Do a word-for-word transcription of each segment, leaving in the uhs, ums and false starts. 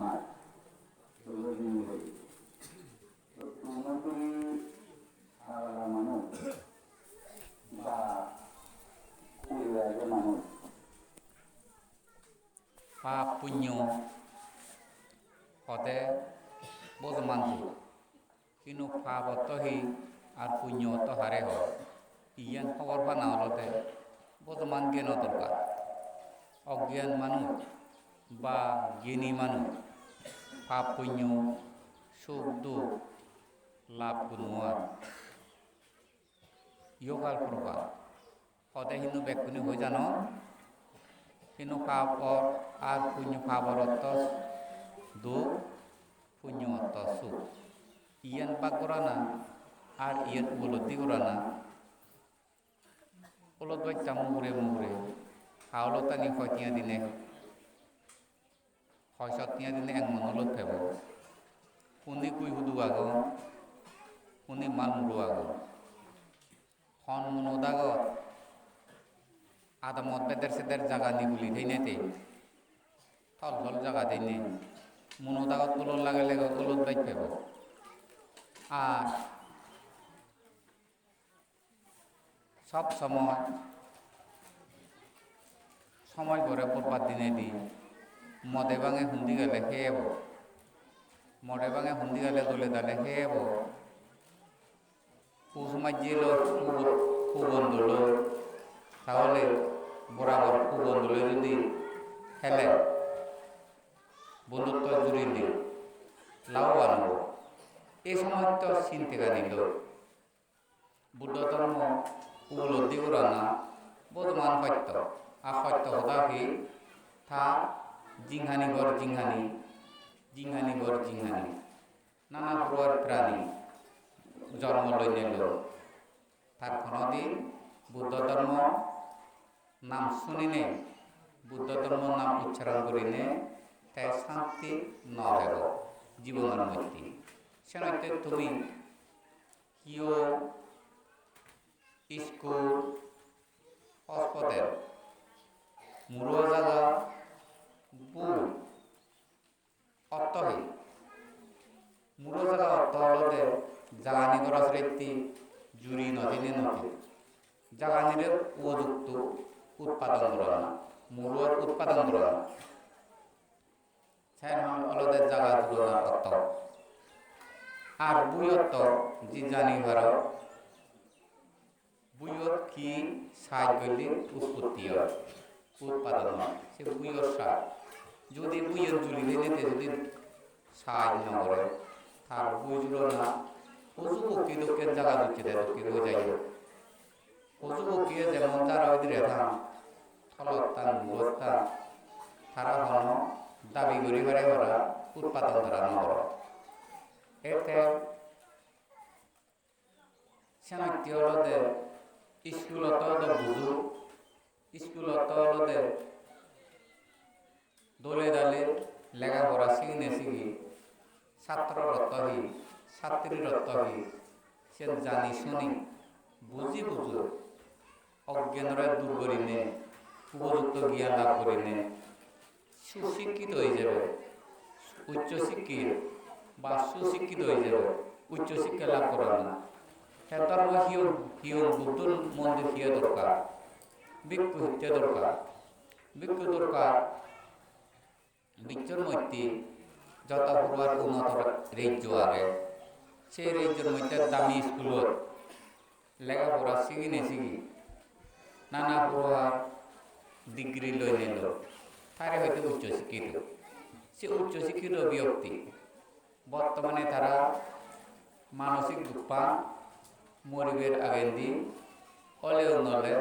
Pap punyo hode bojoman duk. Hintu pap otto hi ar punyo otto hare hoi? Iyan hobor pana olode bojoman gyano dorkar. Ogyan manuj ba gyani manuj pap punyo, suk duk lab guno ar. Yokal propal. Hode hintu bekkune hoi jano, hintu pap or ar punyo, pap or otto duk, punyo otto suk. Iyan bak gorana ar iyan upolobdi gorana, olot baccha mugure mugure, ha olot tani hoi tiya dine, hoi sot tiya dine ek mon olot pebo. Huni gui hudu agon, huni mal muro agon. Hon muno dagot adamot beder seder jaga niguli theinei te, thol thol jaga theinei. Muno dagot olot lage lege olot bej pebo. Ar sob somoi, somoi bore borbad dinei di, mode bange hundi gele he ebo? Mode bange hundi gele dole dale he ebo? Pus majje loi, hu-, hubondo loi, tahole borabor hubondo loi judi hele, bondutto jurile, laboban obo. Ei somosto sinte gani loi Buddho dhormo upolobdi gorana bojoman hotto. Ar hotto hoda hi? Ta jinghani ghor jinghani, jinghani ghor jinghani. Nana prokar prani jonmo loinei loi. Tar honodin Buddho dhormo nam suninei, Buddho dhormo nam uchcharon gurinei te santi no pebo jibonor moddhe. Senotte tumi hiyo, iskul, hospital, muro jaga, bui, otto hi? Muro jaga otto olode jagani goroj retti juri no theinei no thei. Jaganire upojukto utpadon gorana, muror utpadon gorana. Sen olode jaga juronar otto. Ar bui otto, je jani paro, buiyot hi saj golle utpotti oi, utpadon oi, se buiyor saj. Judi buiyot juli theinei te judi saj no gore, tar bui jurona poju pokki dokken jaga ducche de dokke oi jaiyo. Poju pokkiye jemon jara bidire than, tolot than, murot than, tara hono dabi guri pare para utpadon tara no goron. Ete senotte olode iskulot olode bujo, iskulot olode dole dale lega pora sigine sigi, satro rotto hi, satri rotto hi, siyen jani suni, buji bujo, oggenore dur gurinei, upojukto gyan lab gurinei, susikkito oi jebe, uccho sikkit ba susikkito oi jebe, uccho sikke lab gorana. Te dhormo hiyo, hiyo Buddho mondir hiyo dorkar, bhikkhu hitte dorkar, bhikkhu dorkar. Bichchor moddhe joto purbar unnoto rejjo age, se rejjor moddhe dami iskulot lega pora sigine sigi, nana purbar degree loinei loi, tare hoide uccho sikkito. Se uccho sikkito byokti bortomane tara manosik duk pan, moribar agendi oleyo nole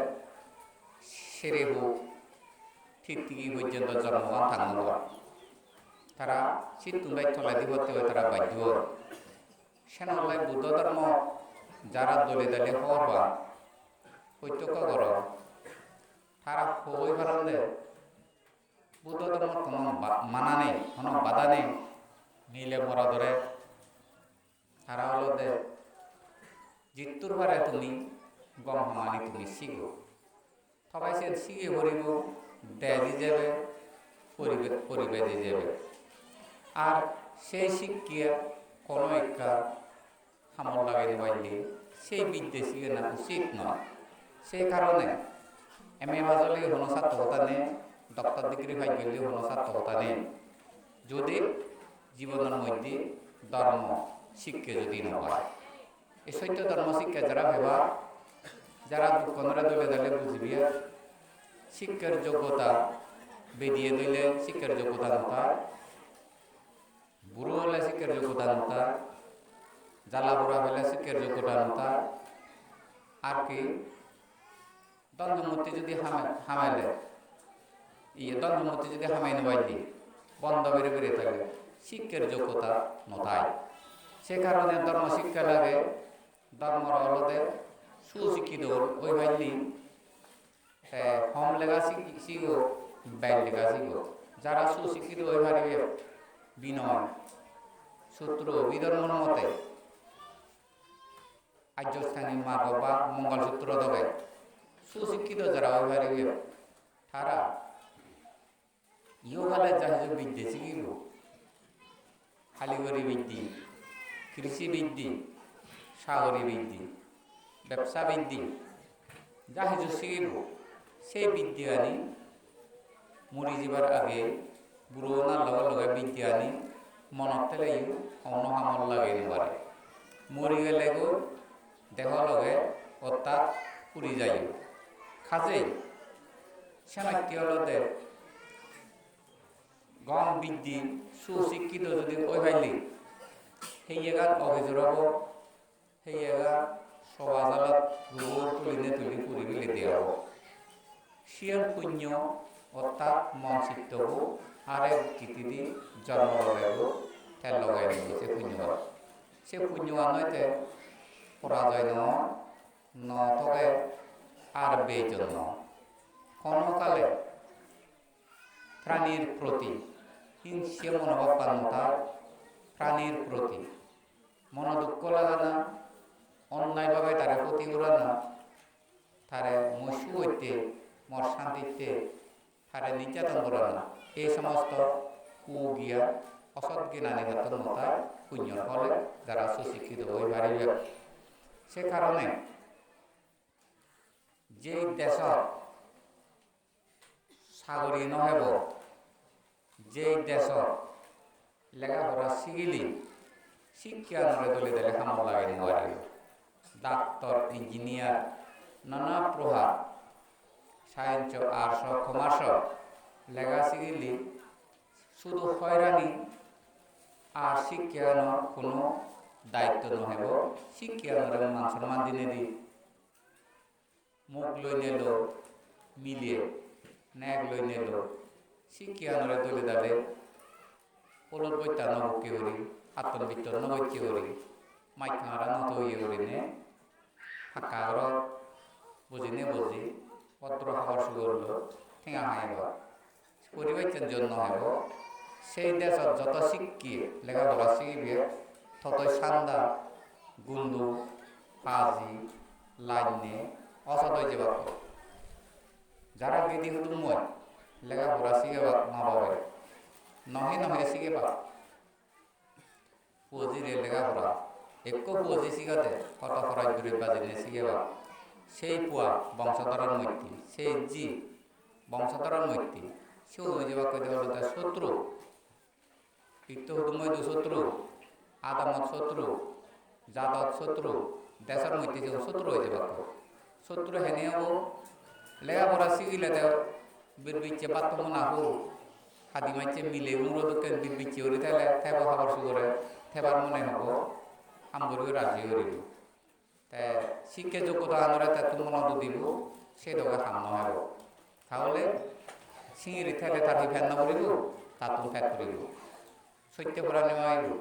sere huk tittigi porjonto jonmogan tang no loi. Tara sittun bej toledi potte oi tara bajjo. Senottei Buddho dhormo jara dole dale hobor pan, protyokko goron, tara hoi paronde Buddho dhormot hono ba-, mana nei, hono bada nei. Mile morodore tara olode jittur pare tumi gom hamani tumi sigo. Tobe siyen sige poribo, dej ijebe, poribe-, poribej ijebe. Ar sei sikke hono ekka hamot lagei no palle, sei bidde sigena usit noi. Sei karone M A pass ole hono sartokota nei, doctor degree pass golle hono sartokota nei, jodi jibonor moddhe dhormo sikke jodi no pai. Ei sotto dhormo sikke jara peba, jara dukkonore dole dale bujibe, sikker joggota bediye dile sikker joggota no thai, buro ole sikker joggota no thai, jala pora pele sikker joggota no thai, ar ki dhon sompotti jodi hame-, hamele, iye dhon sompotti jodi hamei no palle, bondo bere bere thale, sikker joggota no thai. Se karone dhormo sikka lage, dhormor olode susikkito oi palle, te hom lega sik-, sigo, bej lega sigo. Jara susikkito oi paribe, Binoy Sutro, Bidhormor mote, Arjo Ostangik Margo ba Mongol Sutro doge susikkito jara oi paribe, tara iyohale ja hiju bidde sigibo, hali guri bidde, krisi bidde, sagori bidde, bebsa bidde, ja hiju sigibo, sei biddegani muri jibar age, buro onar loge loge biddegani monot theleyo hono hamot lagei no pare. Muri gelegoi deho loge, ortat puri jaiyo. Hajei senotte olode gom bidde susikkito jodi oi palle, heyegan ogijor obo, heyegan soba jalot rubor tuline tuli puri pile de obo. Siyen punyo, ortat mon sittobo arek hittedi jonmo lobego te logei nibo se punyogan. Se punyogan oite porajoy no, no toge ar bejon no. Hono kale pranir proti hingse monobhabban no thai, pranir proti mono dukko lagana, onnai bhabe tare hoti gorana, tare mui sugotte, mor santitte, tare nirjaton gorana, ei somosto kugyan, osot gyanani hottun no thai, punyor phole jara susikkito oi paribe. Se karone jei dejot sagori no hebo, jei dejot lega pora sigile, sikkeanore dole dale hamot lagei no paribo. Doctor, engineer, nana prohar, science, arts, commerce lega sigile sudu hoirani, ar sikkeanor hono daitto no hebo, sikkeanore man somman dinei di. Muk loi nelo mile, nek loi nelo, sikkeanore dole dale, olot bosta no bokke guri, hatton bitton no bokke guri, maj kangara no toye gurine, hakka ghorot bojine boji, bhodro habor sugor loi, tenga hamaibo. Poribarchan jonno hebo, sei dejot joto sikke lega pora sigibe, totoi sanda, gundu, paji, lajne, osot oi jebak. Jara gedi hudum moi lega pora sigebak no babe, nohe nohe sigebak. Puo jire lega pora. Ekko puo ji sigade, hoto horoj guri bajinei sigebak. Sei pua bongsodoror moddhe, sei ji bongsodoror moddhe, sigun oi jebak hoide olode sotru. Itto hudumo idu sotru, adamot sotru, jadot sotru, dejor moddhe sigun sotru oi jebak. Sotru hene obo? Lega pora sigile te birbicche batto mona hu, hadi macche mile muro dokken birbicche guri thele, thebo habor sugore, thebar mone hobo, ham guribo raji guribo. Te sikke joggota anore te tun mono dudibo, se doge ham no hebo. Tahole singiri thele tar hi pet no puribo, tattun pet puribo. Sotte purani maibo.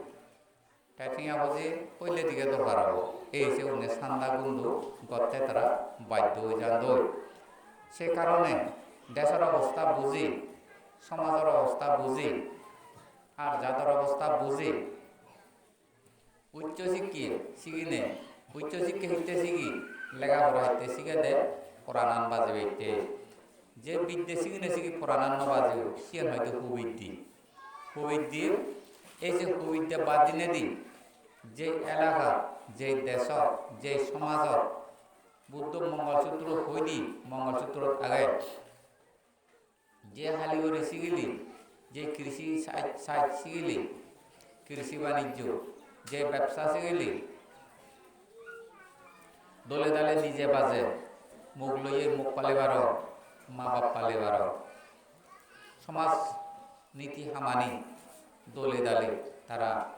Te tenga poje poille dige dorkar obo. Ei se une sanda gundu gotte tara baddo oi jandoi. Se karone dejor obosta buji, somajor obosta buji, ar jador obosta buji, uccho sikke sigine, uccho sikke hitte sigi, lega pora hitte sigede, poranan bajibatte. Je bidde sigine sigi poranan no bajibo, siyan hoide hubidde. Hubidde, Ei je hoide bad dinedi, je elaka, je desot, je somajot Buddho Mongol Sutro hoide, Mongol Sutrot age, je hali guri sigile, je krishi saj, saj sigile, krishi banijjo, je bebsa sigile, dole dale nije baje, muk loye muk pale paron, ma bap pale paron. Somaj niti hamani dole dale tara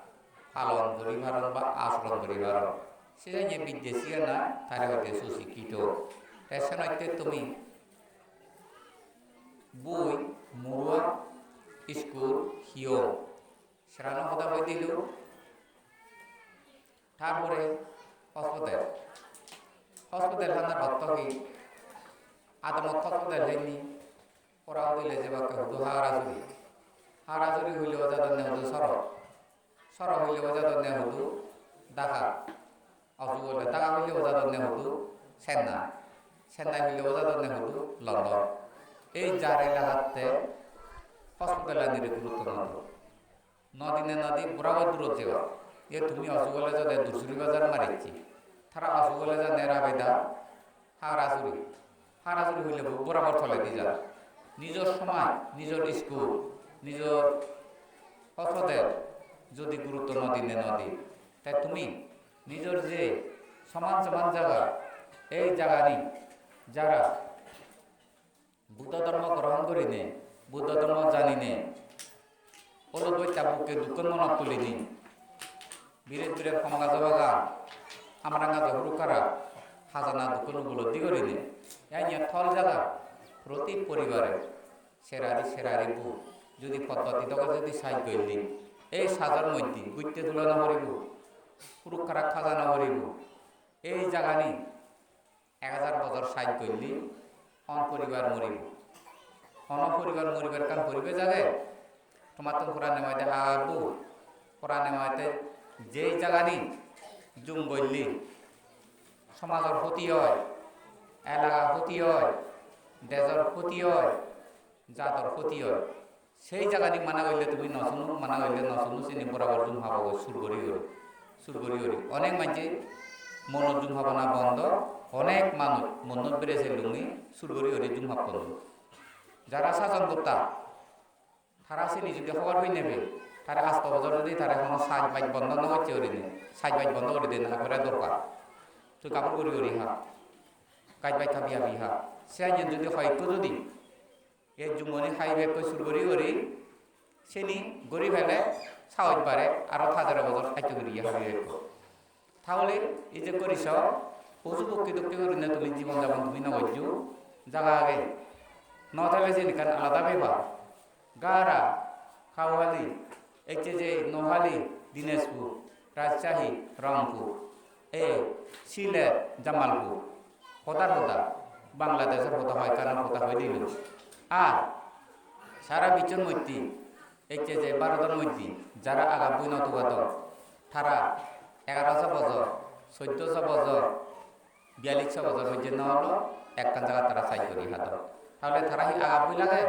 palon guri paron ba asoron guri paron. Sejanye bidde sigana tare hoide susikkito. Te senotte tumi bui, murua, iskul, hiyong, serano hoda hoi dilo. Tarpore hospital. Hospital hanar ortho hi? Adamot hospital heni, pora udile jebakke hudu hagara suri. Hagara suri hoile o jadonne hudu Soro. Soro hoile o jadonne hudu Dhaka. Oju ole Dhaka hoile o jadonne hudu Chennai. Chennai hoile o jadonne hudu London. Ei jar elakatte hospital anire gurutto no do. Nodine nodi borabor durot jeba. Ye tumi oju ole jade Dursuri Bazar marecche. Tara oju ole jade Rabeda, Hagara suri. Hagara suri hoile bo borabor toledi jar. Nijor somaj, nijor iskul, nijor hospital jodi gurutto nodine nodi, te tumi nijor je soman soman jaga, ei jagani jara Buddho dhormo grohon gurinei, Buddho dhormo janinei, olodoi ta bukke dukkun monot tulinei, biret biret hom gajo bagan, amrang gajo hurukkara, hajana dukkun upolobdi gurinei, yanye thol jaga proti poribare serari serari bu jodi poddoti doge jodi saj goille, ei sajor moddhe gutte tula no poribo, hurukkara haja no poribo, ei jagani ek hajar bojor saj golle hon poribar moribo? Hono poribar moribar ekkan poribe jage? Tomattun porane maide agabbo, porane maide jei jagani jum golle somajor hoti oi, elaka hoti oi, dejor hoti oi, jador hoti oi. Sei jagani mana golle tumi no suno, mana golle no suno, sini borabor jum habogoi sur guri guri, sur guri guri. Onek manje monot jum habana bondo, onek manuj monot bere selungi sur guri guri jum happon. Jara sajon gotta, tara sini jodi hobor pei nebe, tare asto bojor jodi tare hono saj baj bondo no gocche gurinei, saj baj bondo guri dena ekkore dorkar. Tui gabur guri guri ha, gaj baj habi habi ha. Se anyen jodi hoyekko jodi ei jumoni haibe ekko sur guri guri, seni guri pele sahoj bare, aro ta jaro bojor haitte guri haibe ekko. Tahole ei je guri so, posu pokki dokke gurinei tumi jibon jabon tumi no gojjo, jaga age. No thele siyen ekkan alada bepar. Gara, Hauhali, ecche je Nohali, Dinajpur, Rajshahi, Rangpur, e, Sylhet, Jamalpur, hodar hoda, Bangladeshor hoda hoi, ekkan hoda hoi dilo. Ar sara bichor moddhe, ecche je Bharodor moddhe jara agabboi no tugadon, tara egaroso bojor, soddoso bojor, biyallisso bojor pojjonto olo ekkan jagat tara saj guri hadon. Tahole tara hi agabboi lage?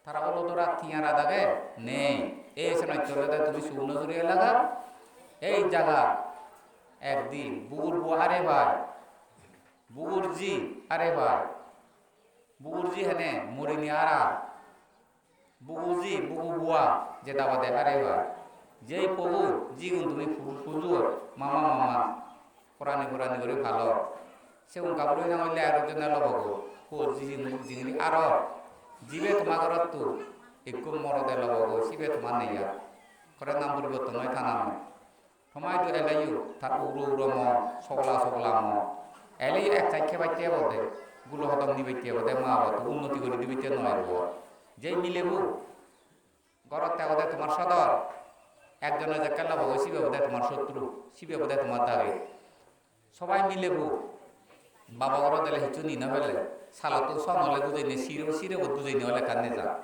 Tara olodora tiya rat age? Nei. Ei senotte olode tumi Subarnachuri elaga, ei jaga ekdi bugur bu are pai, bugur ji are pai, bugur ji hene murini ara, bugur ji, bugur bua jeda bade are pai. Jei pogu jigun tumi pu-, puju, mama, mama, porani porani guri palo. Sigun gabur oi nang oile aro jone lobogo. Puo ji jingiri aro. Jibe toma gorottu ekko morode lobogo, sibe toma nei ar. Ekkore nam poriborton oi tana noi. Toma idu eleyo, tar uguro uguro mon, sogla sogla mon. Eleyo ek side hebatte obode, gulo hodok nibatte obode, ma babatto unnoti guri dibatte noi obode. Jei milebo, gorot te obode tomar sodor, ekjone jekke lobogo sibe obode tomar sotru, sibe obode tomar dagi. Sobai milebo, baba gorot ele hissu ni no pele, salottun son ole bujeinei, siro, sirebot bujeinei ole ekkan neja.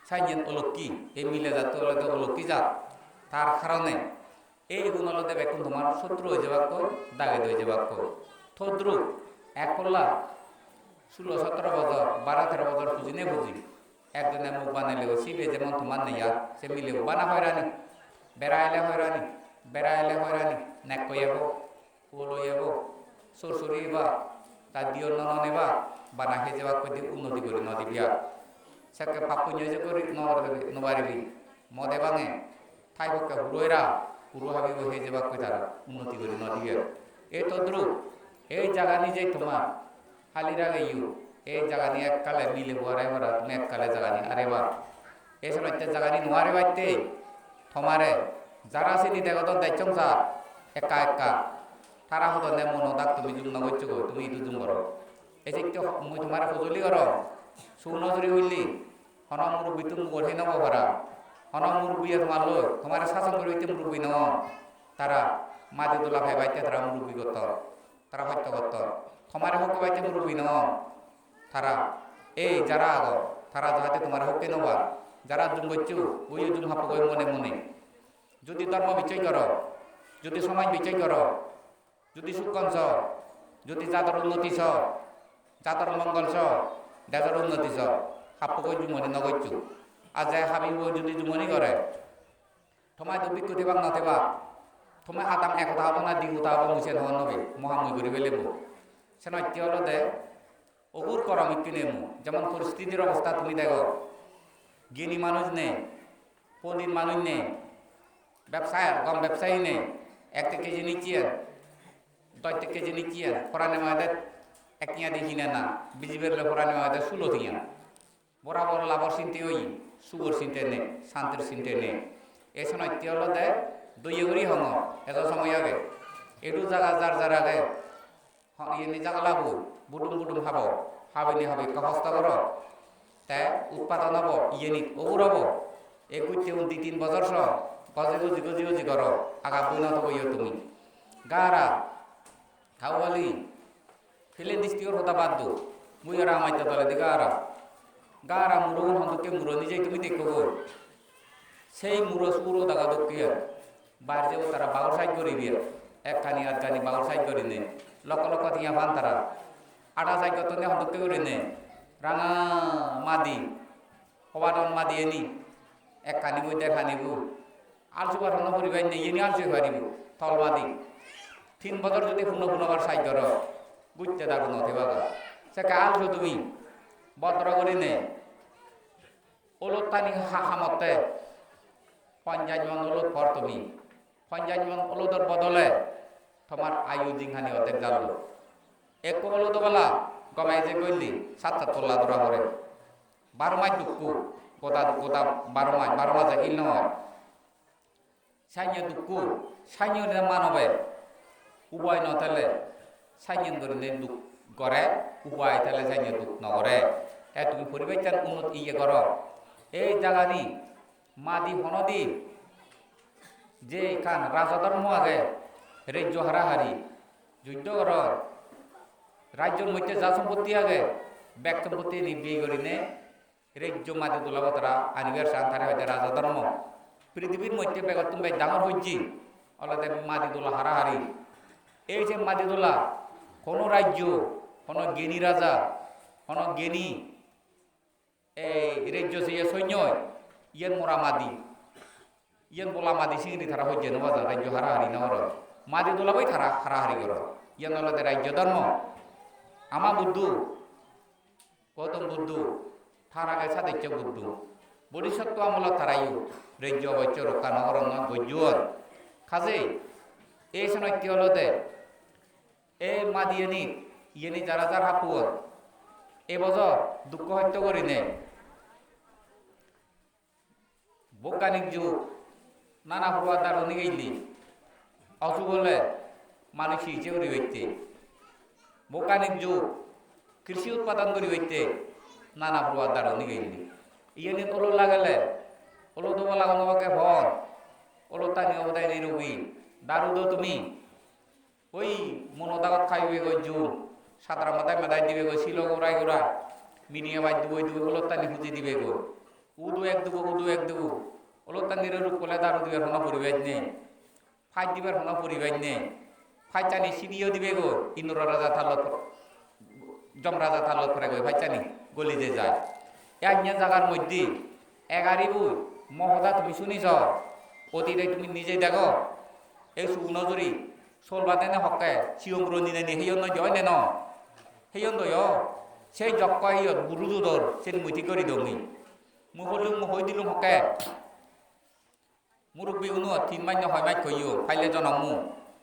Saiyen olokki, ei mile jatto olode olokki jat. Tar karone, ei igun olode bekkun tomar sotru oi jebakkoi, dagedi oi jebakkoi. Todrup, ek polla, sulo sotro bojor, baro tero bojor puji ne puji. Ekjone muk banelego, sibe jemon tomar neya, se milebo bana hoirani. Bera ele hoirani, bera ele hoirani, nekko ebo, huolo ebo, sorsori eba, ta diyor nonon eba, bana hejebak hoide unnoti guri no dibi ar. Sekke pap punyo je guri no, no paribi. Mode bange, thai pokke huro era, huro habibo hejebak hoi tara, unnoti guri no dibi ar. Ei todrup, ei jagani je tomar, hali rageyo, ei jagani ekkale mile bo are para, tumi ekkale jagani areba. Ei senotte jagani no arebatte, tomare jara sini degodon dej songsar, ekka ekka, tara hodonne mono dak tumi jum no gocchogoi, tumi idu jum goro. Ei sitte mui tomare hojoli gorong, suno juri hoilli, hono murubbittun mugor hei no bo para, hono murubbiye tomar loi, tomare sason guribatte murubbi no, tara madi dola paibatte tara murubbi gotton. Tara hosto gotton. Tomare hokke batte murubbi no on. Tara, ei jara agon, tara jahate tomare hokke no pan. Jara jum goccho, uiyo jum happogoi mone mone. Judi dhormo bichchej goro, judi somaj bichchej goro, judi sukkon so, judi jador unnoti so, jador mongol so, dejor unnoti so, happogoi jumoni no goccho. Ar je habibo judi jumoni gore, Tomar idu bhikku thebak no thebak. Tomar adam ek hoda obo na di hoda obo mui siyen hobor no pem. Mo ham mui guri pelebo. Senotte olode ogur korom ikkine mo. Jemon poristitir obosta tumi dego. Gini manuj nei, pondit manuj nei, bebsaya, gom bebsayi nei, ek tekke jinis iyen, doj tekke jinis iyen, porane maide ek tenga di hine na, bijiber loi porane maide sulo tenga. Borabor labor sinte oye, sugor sinte nei, santir sinte nei. Ei sonotte olode doye guri hongor, ejo somoy age. Edu jaga jar jar age, ho-, iyeni jagalabu, budum budum habo, habini habi ekka hosto goro. Te utpadon obo, iyenit ogur obo. Ei gutte un di tin bojor so, goji goji goji goji goro, agab bui no toboyo tumi. Gara, Hawali, Filen district-or hoda bad do, mui aro amatte toledi gara. Gara murogun hondokke muro nije tumi dekko goi. Sei muro suguro daga dokke ar. Bar jebo tara bagor saj goribe ar. Ekkani adgani bagor saj gorine. Lokko lokko tiya pan tara. Ada saj gottonde hondokke gorine. Ranga madi. Hobadan madi eni, ekkani boi der hani bo. Alsu bar hono poribar nei, iyeni alsu paribo, tol madi. Tin bojor jodi puno puno bar saj goro, gutte daru no theba ga. Sekke alsu tumi, bodro gurinei, olottani ha-, hamotte, ponjaj mon olot por tumi. Ponjaj mon olodor bodole tomar ayu jinghani oddek jallo. Ekko olodo bala gome je golle sat sat polla dora pore. Baro maj dukko, goda, goda baro maj, baro maje il no oi. Sanye dukko, sanye ne manobe. Ubai no thele, sanye gurinei duk gore, ubai thele sanye duk no gore. Te tumi poribekkun unnot iye goro. Ei jagani Madi honodi je ekkan raja dhormo age, rejjo harahari, juddo goror, rajjor moddhe ja sompotti age, bek sompotti ani bey gurinei rejjo madi dulabo tara anibar san tare hoide raja dhormo. Prithibir moddhe begottun bej dangor hojji olode madi dula harahari. Ei je madi dula, hono rajjo, hono geni raja, hono geni Ei rejjo je soinnoi, iyen mora madi. Iyen bola madi singiri tara hojje no bajan, rejjo harahari no goron. Madi dulaboi tara harahari goron. Iyen olode rajjo dhormo. Ama Buddho, Gautam Buddho, tar age Sadeccho Buddho. Bodhisotto amolot tarayo rejjo obojjo rokka no goron, no gojjon. Kajei, ei senotte olode Ei madiyenit, iyeni jara jar happuon. Ei bojor dukko hosto gurinei. Boiganik jug nana purba daru nigeille. Osuk ole manuj sijse guribatte. Boiganik jug krishi utpadon guribatte nana purba daru nigeille. Iyenit olo lagele, olo dobo lagon obakke hon. Olottani obode nirogi. Daru do tumi. Oi, mono dagot haibe goi jum, sadra madai madai dibe goi, silo gorai gorai, miniye bai duboi duboi, olottani huji dibe goi. Udu ek dubo, udu ek dubo, olottani re ruk pole daru dibar hono puribej nei. Paj dibar hono puribej nei. Pajjani siniyo dibe goi, Indro raja tallot, Jom raja tallot pore goi pajjani goli de jai. E anya jagar moddhe egari bui, mo hoda tumi suni so, Otide tumi nije dego, ei Sugunojuri, Solbadene hokke, Siyong Roni neni, heyon noi joi neno. Heyon doi o, sei jokko heyon buru judor, sen mui thik gori dongi. Mui holung, mui hoi dilung hokke. Murubbi uno tin mas no hoi mas koyo, paile jonom mu,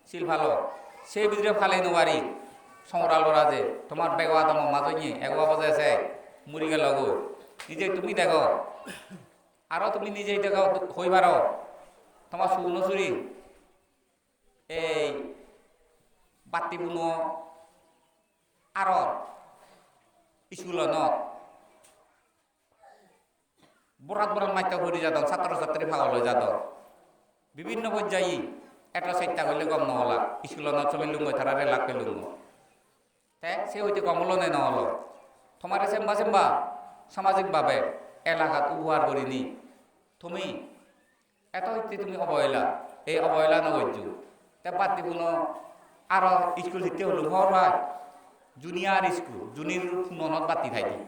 sil palo. Se bidire pale no pari, songora lora je, tomar bego adamo majonye, ego abo je se, muri gelo goi. Nije tumi dego, aro tumi nije dego, hoi paro, tomar Sugunojuri, ei, batti buno, aro, iskulonot, borat borat mastor puri jadon, satro satri pagol oi jadon. Bibinno porjaye eto chesta golle gom no ola, iskulonot somelunggoi, tarare lak pelunggoi. Te se hoite gom olo ne no olo? Tomare semba semba samajik bhabe elakat ubohar gurinei tumi eto hitte tumi obohela, ei obohela no gojjo. Te batti puno aro iskul hitte hulung hobor pai? Junior iskul, junior punonot batti thaide.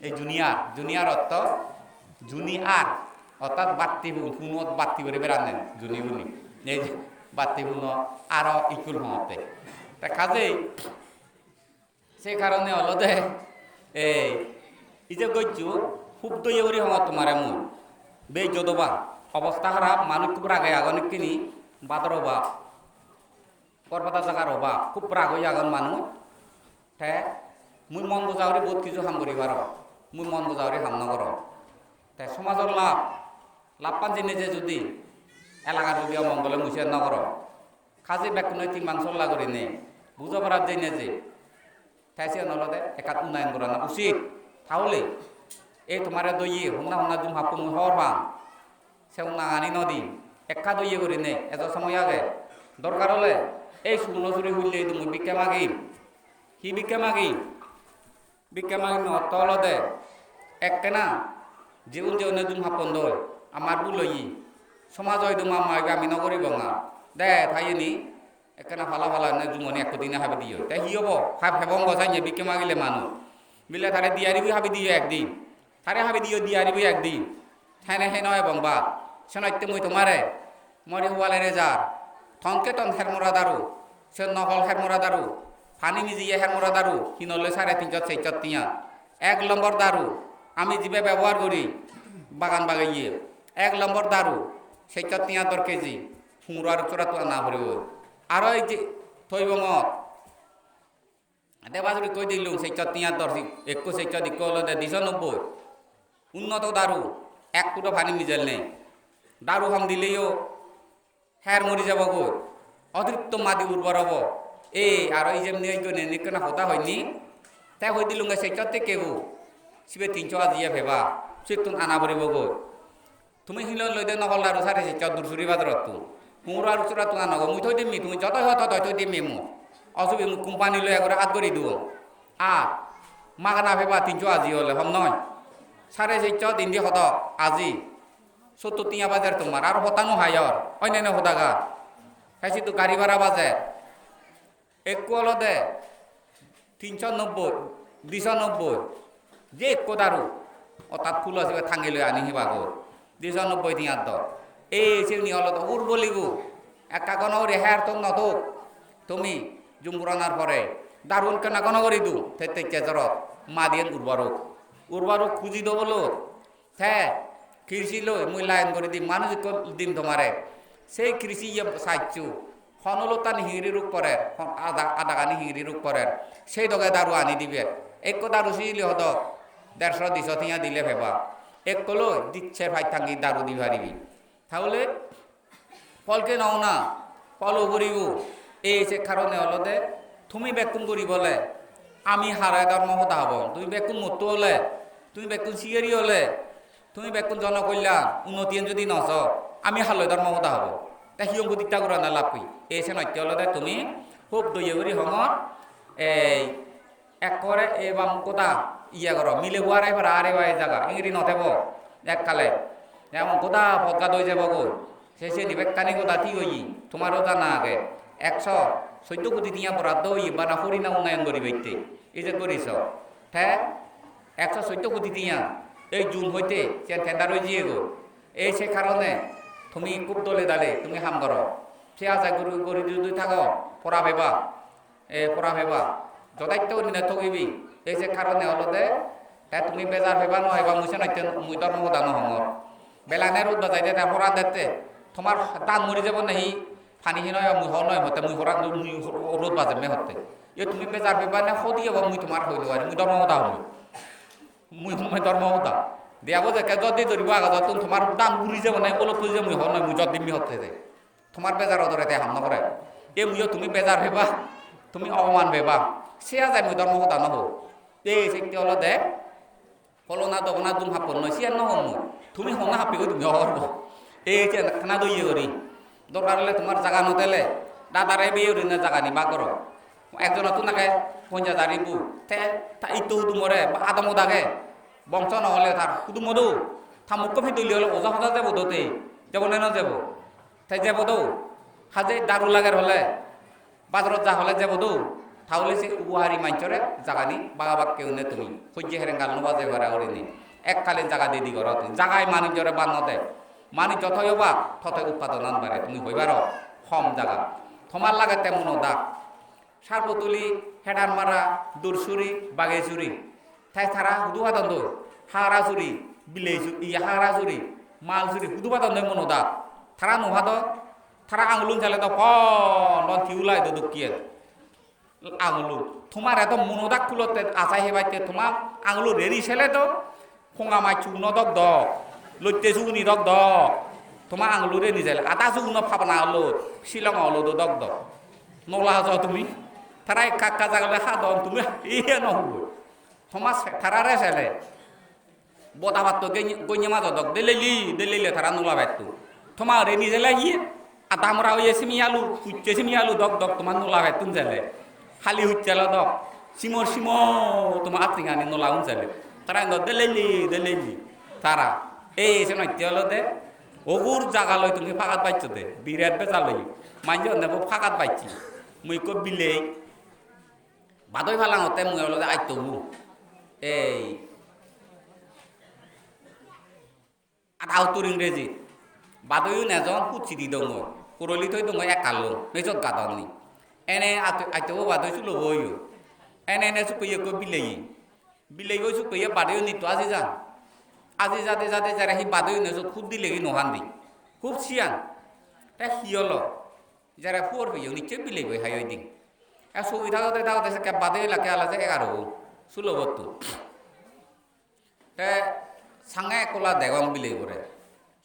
Ei junior, junior ortho junior, orthat batti pun, punot batti guri beranne juni puni. Ei je batti puno aro iskul hongotte. Te kajei se karone olode, ei, ije gojjo, hub doye guri hongor tomare mui. Bej jodoba, obosta harap, manuj hub rage agon ikkini, bador obab, gor pada jagar obab, hub rag oi agon manuj. Te mui mon goja guri bahut kiju ham guri parong, mui mon goja guri ham no gorong. Te somajor lab, labban jeinei je judi elagar judi omongole mui siyan no gorong. Kaje bekkunoi tin bang solla gurinei bujo parat jeinei je. Te siyan olode ekkan unnayon gorana usit. Tahole ei tomare doye honna honna jum happo mui hobor pang. Se unnagani no di. Ekka doye gurinei ejo somoy age. Dorkar ole ei Sugunojuri hulle idu mui bikke magim. Hi bikke magim? Bikke maginno ortho olode ekkena jigun jiune jum happon doi, amar bul oye. Somajo idu mamma ibe ami no guribong ar. De thaiyeni ekkena pala pala ne jumoni ekko dine habi diyo. Te hi obo? Hab hebong go sanye bikke magile manuj. Bile tare diyari bui habi diyo ekdin. Tare habi diyo diyari bui ekdin. Hene heno ebong ba. Senotte mui tomare mori huwalere jar. Tonke ton hermora daru. Se nohol hermora daru. Pani mijiye hermora daru. Hinole sare tinchot sechot tiya. Ek lombor daru. Ami jibe bebohar guri. Bagan bageye. Ek lombor daru. Sechot tiya dor keji. Hungro ar chora tu ana poribo. Aro ei je toibongot. Debajuri koi dilung, sechot tiya dor, ekko sechot ikko olode diso nobboi. Unnoto daru, ek fudo pani mijel nei. Daru hom dileyo her mori jabogoi. Otiritto madi urbor obo. Ei, aro ijemni oi gone ekkena hoda hoyni. Te hoi dilunge sechot tekkebo. Sibe tinso ajiye peba. Sittun ana poribogoi. Tumi hiloi loi de nohol daru sare sechot Dursuri bazarottun. Hunguro aru sura tunga nogo, mui thoi dimmi, tumi joto hoto toi thoi dimmi mui. Osubi mui company loi egore at gori duo. Ar magana peba tinso aji ole hom noi. Sare sechot indi hodok aji. Sottur tiya bajer tomar, aro hotta no hayor. Oinene hodaga. He sidu gari bhara bajer. Ekko olode tinso nobboi, diso nobboi, je ekko daru, ortat hulo sibe tangi loi ani hibagoi, diso nobboi tiyar dor. Ei siyeni olode urbolibo, ekka gono guri her tok no tok, tumi jum puranar pore, daru ekkena gono guri do, te tekke jorot, madiyen urbor ok. Urbor ok huji do bolo, Te kirsi loi mui line guri dim, manuj ikko dim tomare. Sei kirsi iye saccho. Hon olottani hingiri ruk porer, hon ada, adagani hingiri ruk porer. Sei doge daru ani dibe. Ekko daru sijili hodok derso diso tiya dile peba. Ekko loi di ser pach tangi daru di paribi. Tahole Polke no una, polo guribo. Ei se karone olode tumi bekkun guribo ole ami hare dhormo hoda hobong. Tumi bekkun motto ole, tumi bekkun siyeri ole, tumi bekkun jonokolyan, unnotiyen jodi no so, ami halloi dhormo hoda hobong. Te hiyong gudi ta gorana lappi. Ei senotte olode tumi hub doye guri hongor, ei Ekkore ebam goda iye goro, mile bo arai para are bai jaga, ingiri no tebo, ekkale. Jemon goda podgat oi jebo goi. Se seni bekkani goda thik oye, tomaro jana age. Ekso soddo koti tiya boraddo oye, bana Horina unnayon goribatte. Ije goriso. Te ekso soddo koti tiya, ei June hoite siyan tender oi jiye goi. Ei se karone Tumi hub dole dale tumi ham goro. Se ajai guri guri judi thago, pora peba. E pora peba. Jodaitto gurinei togibi. Ei je karone olode, te tumi bejar peba no peba, mui senotte mui dhormo hoda no hongor. Belane rod bajai de, te pora dette. Tomar dan muri jebo nahi, pani hi noi, mui hor noi, motte mui pora, mui rod bajemme hotte. Ye tumi bejar peba ne hodi obo, mui tomar hoi no pari, mui dhormo hoda hongor. Mui, mui dhormo hoda. Diyabo jekke jodi doribo agodottun tomar dan muri jebo nahi, olot puri jebo, mui hor noi, mui jot dimmi hotte de. Tomar bejar odore te ham no gore. E muiyo tumi bejar peba, tumi oboman peba. Se ajai mui dhormo hoda no hong. Ei sekke olode holona dogona dum happon noi, siyan no hong mui. Tumi honna happegoi tumi hobor po. Ei je ekkana do iye guri. Dorkar ole tomar jaga no thele, dadare biye gurinei jagani bhag goro. Ekjonottun age ponjaj hajar ribu, te ta itto hudumore ba adamot age, bongso no ole tar hudumo do, ta mukko pidoli ole oja hoja jebo do te, jebo ne no jebo? Te jebo do, haje daru lager hole, bazarot ja hole jebo do, tahole se ubohari manjore jagani bagabakke une tumi, hojje herengal no baje para gurinei, ekkalin jaga didi goro tumi, jagai manujore ban no de, manuj joto obak, tote utpadonan bare, tumi hoi paro, hom jaga, tomar lage te muno dak, Sarpotuli, Hedanmara, Dursuri, Bagesuri. Te tara hudu padon doi? Hagra suri, bilei su-, iya hagra suri, mal suri, hudu padon doi muno dak? Tara no padon, tara angulun sele do pon, pon tiulai do dokken. Angulun. Tomare do muno dak kulotte asai hebatte toma angulun reri sele do. Honga mach suguno dok dok, lotte suguni dok dok. Toma angulure nijele, ada suguno pabana olot, silongo olot dok dok. Nola jo tumi. Tara ekka ekka jagale hadon, tumi iye no hubo. Toma se-, tarare sele. Boda patto geny-, gonye majo dok, deleli, delele tara nola betto. Toma ore nijele iye. Adamora oye simi alu, hucche simi alu dok dok toma nola bettun jele. Hali hucche lo dok. Simor simo toma attingani nola un jele. Tara indo deleli, deleli. Tara. Ei, se notte olode. Ogur jaga loi tumi pagat baccho de. Birat bejal loi. Manje onne bo pagat bacchi. Mui ikko bilei. Badoi palangotte mui olode atto bu. Ei. Ada uttor Ingreji. Badoyun ejon hucchi di dongoi. Kuroli thoi dongoi ekkallo. Nejot gadonni. Ene at-, attobo badoi sulobo oyo. Ene ene sukkeye ekko bilei. Bileibo sukkeye badoyun itto aji jan. Aji jade jade jare hi badoyun ejot huddi legi no handi. Hub siyan. Te hi olo? Jare puor peyon icche bileibo hai oi di. Te sugi thagode thagode sekke badoyun lakke ala je egaro bo. Sulobotto. Te sange ekkola degong bileibore.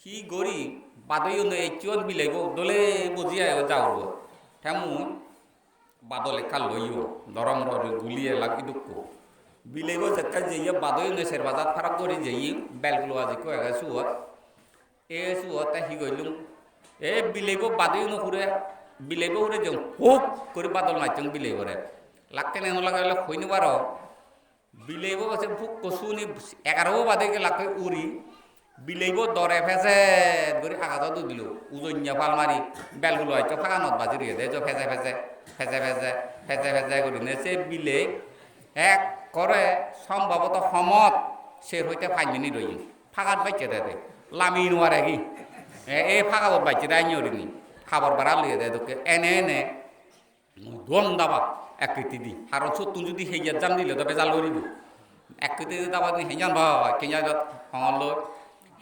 Hi gori badoyune ecchon bileibo dole boji ayo jagurbo. Te mui badol ekka loyo, dorom rori guliye lagi dukko. Bileibo jekke jeye badoyune ser bajat farak gori jeye, belgulo ajikko age suot. E suot te hi gollung? E bileibo badoyuno hure, bileibo hure jong huk gori badol majjong bileibore. Lakkene no lage ole hoi no paro. Bileibo se pukko suni egarobo bade gelakkoi uri. Bileibo dore pejet guri agajot udilo. Ujonya pal mari belgulo accho paganot baji roye de, jo peje peje, peje peje, peje peje gurinei se bilei ekkore sombhoboto homot ser hoite pach minute oye. Pagat bacche de de. Lami no pare gi. E, e pagat bacche de anni gurinei. Habor barat loye de dokke. Ene ene. Mui duong daba ek hittedi. Haron sottun judi heiyat jam dile do bejal goribo. Ek hittedi daba ni heyan ba, kenya dot hongor loi.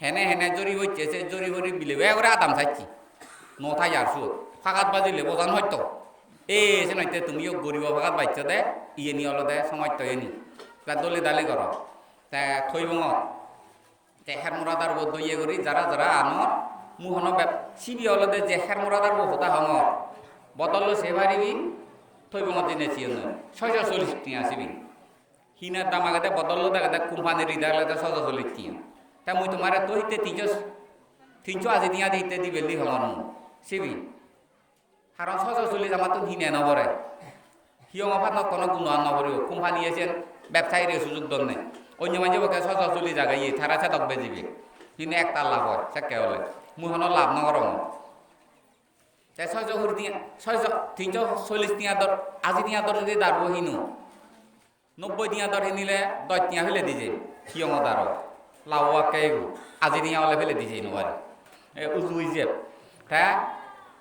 Hene hene jori hocche, se jori hori bile be gore adam sacchi. No thai ar suot. Pagat bajile bojan hoito. E, se noite tumi yo goribo pagat baccho de, iyeni olode somosto iyeni. Ta dole dale goro. Te thoi bongo. Te her mora darubo doye guri jara jara anor, mui hono bep-, sibe olode je her mora darubo hoda hongor. Bodollo se paribi, thoi bongot dinei siyon noi. Soiso solis tenga sibe. Hine dam agede bodollo degede company rida olode soiso solis tenga. Te mui tomare to hitte tinso, tinso aji tenga di hitte dibelli hongor mui. Sibe. Karon soiso solis amattun hine no pore. Hiyongo panot kono guno an no poribo. Company-e siyen bebsayire sujug donne. Onyo manje bokke soiso solis age iye, tara sedok bejibe. Hine ektal lab oi, sekke ole. Mui hono lab no gorongor. Te soiso huri tiya, soiso, tinso solis tiya dor, aji tiya dor judi darbo hino. Nobboi tiya dor hinile, doj tiya pele di jei, hiyongot aro. Labo akke ego, aji tiya ole pele di jei no pari. E uju ijeb. Te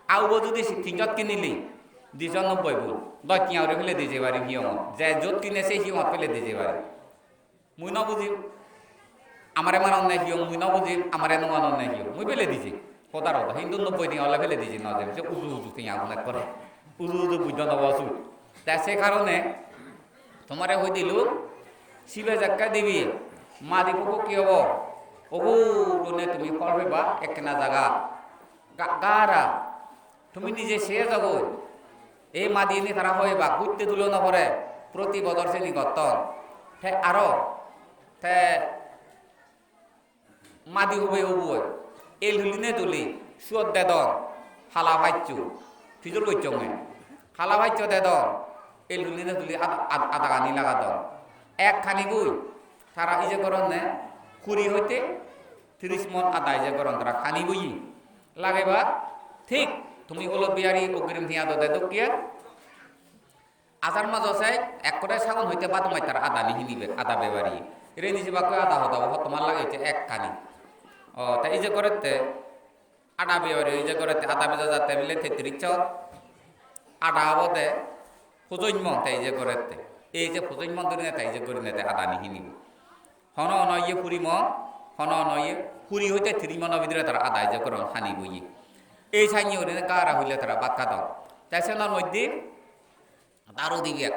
aubo judi si-, tinjot kinile, dijon nobboi bun. Doj tenga guri pele di jei pari hiyongot. Je jot kine se hiyongot pele di jei pari. Mui no bujim, amare manon ne hiyong, mui no bujim, amare no manon ne hiyong. Mui pele di jei. Hodar hoda. Hintu nobboi tenga ole pele di jei no jei. Se uju uju tenga gun ekkore. Uju uju bujjo no bo suj. Te se karone tomare hoi dilung, sibe jekke dibe, madi pokko hi obo? Obo gune tumi hor peba, ekkena jaga. Ga-, gara. Tumi nije se jagoi. Ei madiyeni tara hoi ba, gutte dulo no pore. Proti bojor seni gotton. Te aro, te madi hubei huboi. El huline tuli, suot dedon. Hala paccho. Pijor gocchonge. Hala paccho dedon. El huline tuli ad-, ad-, adagani lagadon. Ek kani bui. Tara ije goronne kuri hoite tiris mon ada ije goron tara kani bui. Lageba thik tumi olot biyari ogrim hiya dode dokke. Asar majo sei ekkore sagon hoite bado mai tara adani hinibe, ada bebari. Reni sibakkoi ada hoda bo hottoman lage hoite ek kani. O, te ije gorette ada bebari, ije gorette ada beja jatte bile tetris sot. Ada obode pojoj mon te ije gorette. Ei je pojoj mon durine te ije gorine te adani hinibe. Hono hono iye puri mon, hono hono iye puri hoite tiri mono bidire tara ada ije goron hani boye. Ei sanye gurine gara huile tara bhat hadon. Te senor moddhe daru dibe.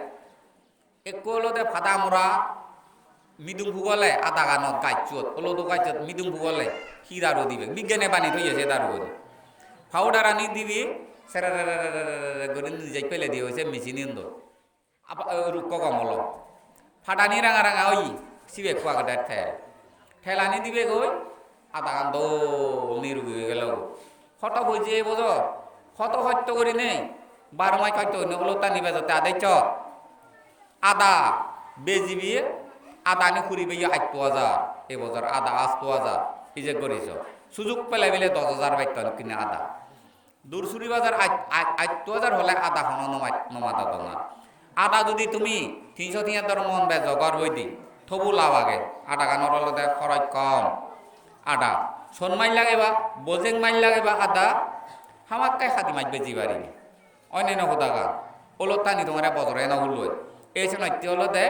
Ekko olode pada mora midung pugole adaganot gacchot, olodo gacchot midung pugole hi daru dibe. Bigyane bani toye se daru gani. Powder ani dibe, sererererere guri nijej pele diye se machine-un do. Apa, eh, rukko gom olo. Padani ranga ranga oye, sibe ekko agede tel. Telani dibe goi, adagan dol nirugi oi gelo. Hoto boje ei bojor, hoto hosto gurinei, baro mas hosto gurinei olottani bejotte adeccho. Ada bejibi, adani puribe yo atto hajar, ei bojor ada atto hajar, ijek guriso. Sujug pele bile dos hajar betton kine ada. Dursuri bazar at-, at-, atto hajar hole ada hono no mat-, no madadon ar. Ada judi tumi tinso tiyador mon bejo gor boide, tobu lab age. Adaganor olode horoj kom. Ada. Son maj lageba, bojek maj lageba ada, hamakkai hadi maj beji paribe. Onne no hodagan. Olottani tomare bojore no huloi. Ei senotte olode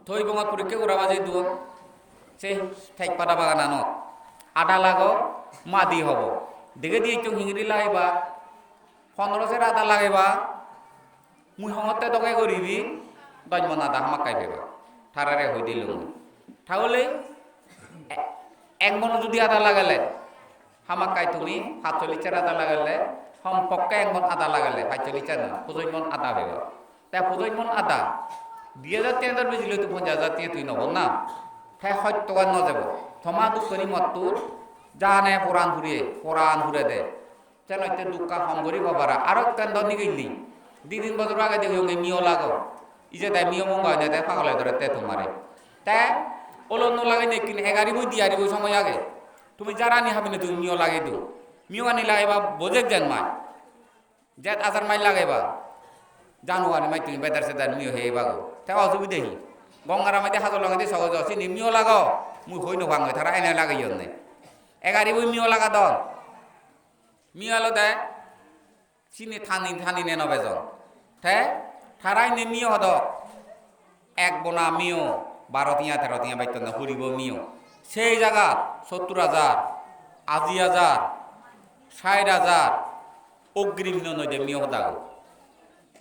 Toi bongot porikke gora bajei duon. Se Tejpada bagananot. Ada lago, madi hobo. Dege di ecchong hingiri lageba. Pondro ser ada lageba. Mui hongotte doge goribi. Doj mon ada hamakkai peba. Tarare hoi dilung. Tahole e-, ek mon judi ada lagele, hamakkai tumi pachchollish ser ada lagele, hom pokke ek mon ada lagele, pachchollish ser na, pojoj mon ada peba. Te pojoj mon ada, di hajar tin hajar bejile to ponchas hajar tiya tui no pon na. Te hottogan no jebo. Toma dukkani mottur, jane poran puriye, poran purede. Te notte dukka hom guri gobara, aro ekkan do nigilli. Di tin bojor age degeyonge miyo lago. Ije te miyo monga oine te pagole dore te tomare. Te olot no lagene ekkin egari boi di ari boi somoy age. Tumi jarani habine tumi miyo lagei do. Miyo ani lageba bojek jen mai. Jet ajar mai lageba. Januari mai tumi bedar sedar miyo hei bago. Te osubide hi? Gongara mai de hajor lagei de sogo jo sini miyo lago. Mui hoi no pang tara ene lageyonne. Egari boi miyo lagadon. Miyo olode sini tani tani neno bejon. Te tara indi miyo hodok ek bona miyo baro tiya tero tiya baitton na huribo miyo. Sei jagat sottur hajar, aji hajar, sait hajar ogrim hinonoi de miyo hodago.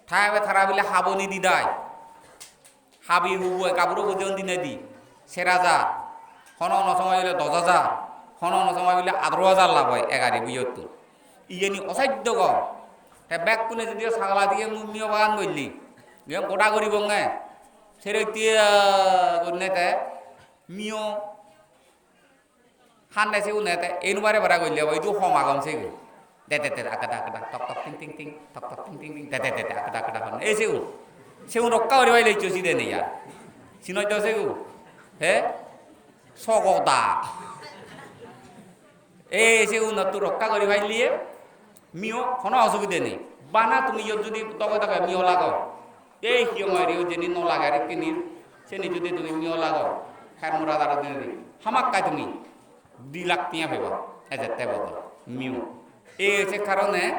Te ebe tara bile haboni didai. Habi hubu ekka buro bujon dinedi ser hajar, hono hono somoy bile dos hajar, hono hono somoy bile adaro hajar lab oi egari bujottun. Iyeni osaiddo gom. Te bekkune judi sagala diye mu-, miyo bagan golle, iyen goda guribonge. Sere tiya gunne te miyo hande sigun ete enu bare bara golle obo, idu hom agon sigun. De de de, akada akada, tok tok ting ting ting, tok tok ting ting ting, de de de de, akada akada hon. Ei sigun. Sigun rokka guri paile icchu side nei ar. Sinoj do sigun. He? Sogoda. Ei sigun tu rokka guri paile miyo hono osubide nei. Bana tumi iyot judi doge doge miyo lago. Ei hiyongoreyo jeni no lage ar ekkini, seni judi tumi miyo lago, her mora daro dinedi, hamakkai tumi di lakh tiya peba. Ejette bodo, miyo. Ei se karone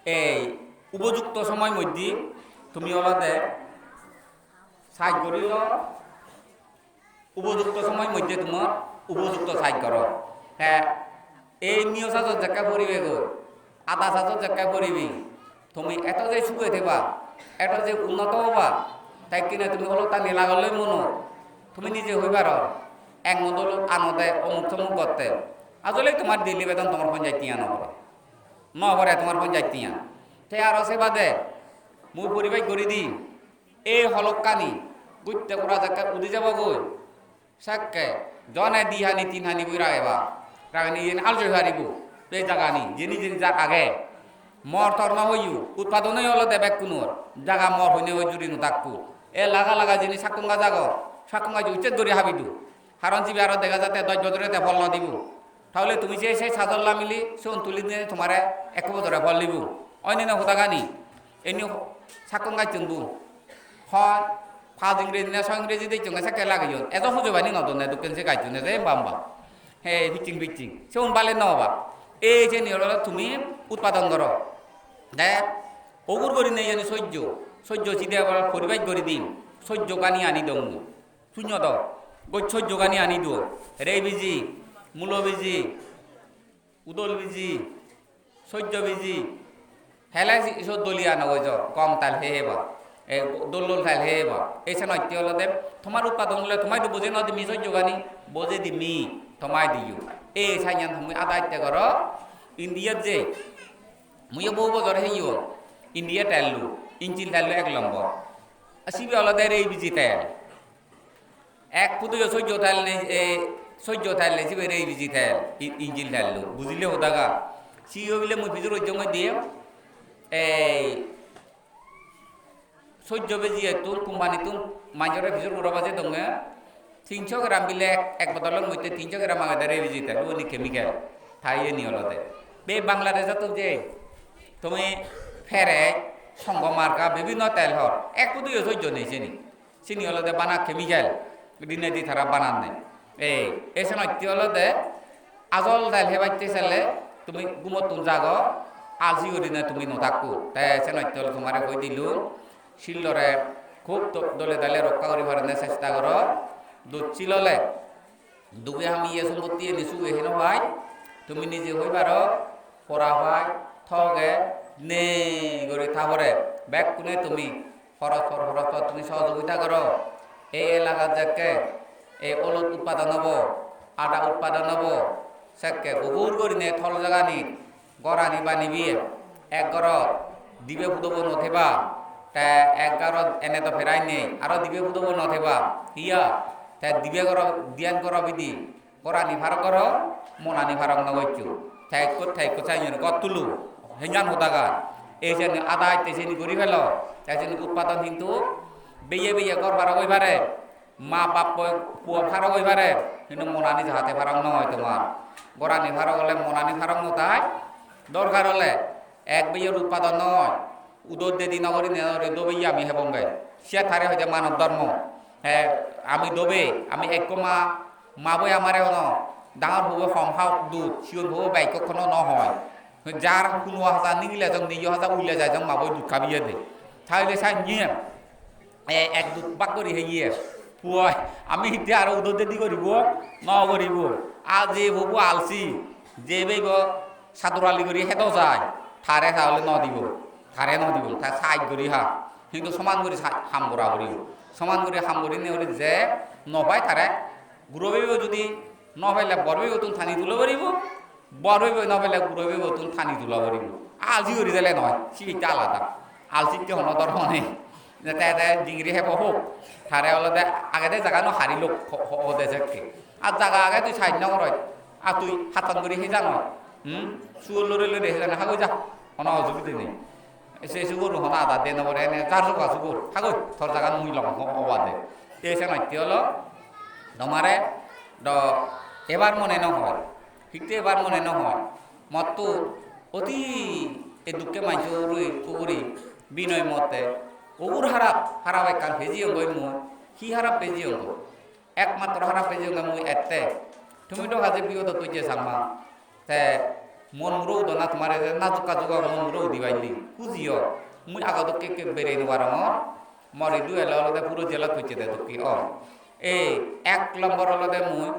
ei upojukto somoy moddhe tumi olode saj gori lo, upojukto somoy moddhe tumor upojukto saj goro. Te ei miyo sajot jekke poribe goi, ada sajot jekke poribe, tumi eto je suge theba, eto je unnoto oba, te ikkine tumi olottani lagoloi mono, tumi nije hoi paro, ek modol anode omuk somuk gotte. Ajole tomar daily beton tomar ponjaj tiya no pore. No pore tomar ponjaj tiya. Te aro se bade mui poribej guri di, ei holokkani gutte gora jekke udi jabo goi. Sekke jone di hani tin hani boi rageba. Rageni yen aljoi paribo. Ei jagani jeni jeni jar age. Mor tor no hoiyo, utpadon oi olode bekkunor. Jaga mor hoine oi juri no takko. E laga laga jeni sakkon gaj agon. Sakkon gaj ucched guri habi do. Karon jibe aro dega jatte dosh bojore te phol no dibo. Tahole tumi je se sajol lamile, sigun tuli dine tomare ekko bojore phol dibo. Oinene hodagani. Eni sakkon gacchun bu. Hoi, paj ingreji na so ingreji de chunga sekke lageyon. Ejo hujobani no donne dokken se gacchun, ejo emba emba. He, pitching pitching. Sigun bale no oba. Ei jeni olode tumi utpadon goro. De, ogur gori nei jeni sojjo. Sojjo side abar poribej gori dim. Sojjo gani ani dong. Sunyo do. Goj sojjo gani ani do. Rei biji, mulo biji, udol biji, sojjo biji. Hele si-, iso doliya no gojo. Gom tal he heba. E, dol dol tal he heba. Ei senotte olode tomar utpadon ole tomai do boje no dimi sojjo gani. Boje dimi tomai diyo. Ei sanyan tumi adatte goro. Indiat je. Muiyo bohu bojor heyo. India tello. Injil tello ek lombor. A sibe olode rei biji tel. Ek puduyo sojjo tel nei, e, sojjo tel nei, sibe rei biji tel, i-, injil tello. Bujile hodaga. Siyo bile mui pijor ojjongoi diye. Ei sojjo beji ettun, company tun, manjore pijor guro baje donge. Tinso gram bile ek, ek bodolor moddhe tinso gram agede rei biji tel, uoni chemical. Tai iyeni olode. Be Bangladesh-ottun je, tumi pere, songo marka, bibhinno tel hor. Ek puduyo sojjo nei seni. Sini olode bana chemical dinedi tara bananne. Ei, ei senotte olode ajol tel hebatte sele tumi gumottun jago, alsi gurine tumi no takko. Te senotte olode tomare hoi dilung, sillore hub do-, dole dale rokka guri parene chesta goro. Dussil ole duge hamiye sompotti eni suge heno pai, tumi nije hoi paro, pora pai, toge, nei guri ta pore. Bekkune tumi porospor porospor tumi sohojogita goro. Ei elagat jekke ei olot utpadon obo, ada utpadon obo, sekke gobur gurinei tol jaganit gorani banibe. Ek gorot dibe pudobo no theba, te ek gorot ene do perai nei, aro dibe pudobo no theba. Hiya? Te dibe goro, diyan goro bidi. Gorani parok goro, monani parok no goccho. Te ekko, te ekko sainyore gor tulo. Henjan hodagan. Ei jeni ada atte seni guri pelo. Te seni utpadon hintu beye beye gor parok oi pare. Ma bappoi puo parok oi pare. Hintu monani jahate parok no oi tomar. Gorani parok ole monani parok no tai. Dorkar ole ek beyer utpadon no oi. Udot dedi no guri ne ore dobe ami hebonge. Siya tare hoide manob dhormo. He, ami dobe, ami ekko ma, ma boi amare hono, dangor hubo hom haok dut, sigon hubo bek ekko hono no hoi. Jar huno haja nigile jong, nijo haja uile jai jong ma boi dut habiye de. Thaile sai niye, e, ek dut bak guri heye. Puoi, ami hitte aro udot dedi goribo, no goribo. Aje hubo alsi, je beibo sadurali guri hedo jai, tare tahole no dibo, tare no dibo, ta saj guri ha. Hintu soman guri sa-, ham gora puribo. Soman guri ham guri ne guri je no pai tare, guro beibo judi no paile bor beibottun tani tulo puribo, bor beibo no paile guro beibottun tani tulo puribo. Alsi guri dele noi, sibe ekka alada. Alsitte hono dhormo nei. Te, te jingiri hebo hok. Tare olode agede jaga no hari lok ho-, ho-, hode jekke. Ar jaga age tui saj no goroj. Ar tui hattan guri he jano? Hmm? Sugor lore lore he jano? Hagoi ja. Hono osubide nei. Se sugor hono ada de no pore ene jar joga sugor. Hagoi tor jagan mui lom ho-, obade. Te senotte olo tomare do ebar mone no hoi. Hitte ebar mone no hoi. Motto oti e dukke manjo uri uguri binoy motte ugur harap, harap ekkan pejiyongoi mui. Hi harap pejiyongoi? Ekmatro harap pejiyongoi mui ette. Tumi do haje biyot otto je Changma. Te mon muro udo na tomare je najuk kajuk mon muro udi pailli. Huji o. Mui ago dokke ekke berei no parongor. Mor idu ele olode puro jelot pocche de dokke o. Ei ek lombor olode mui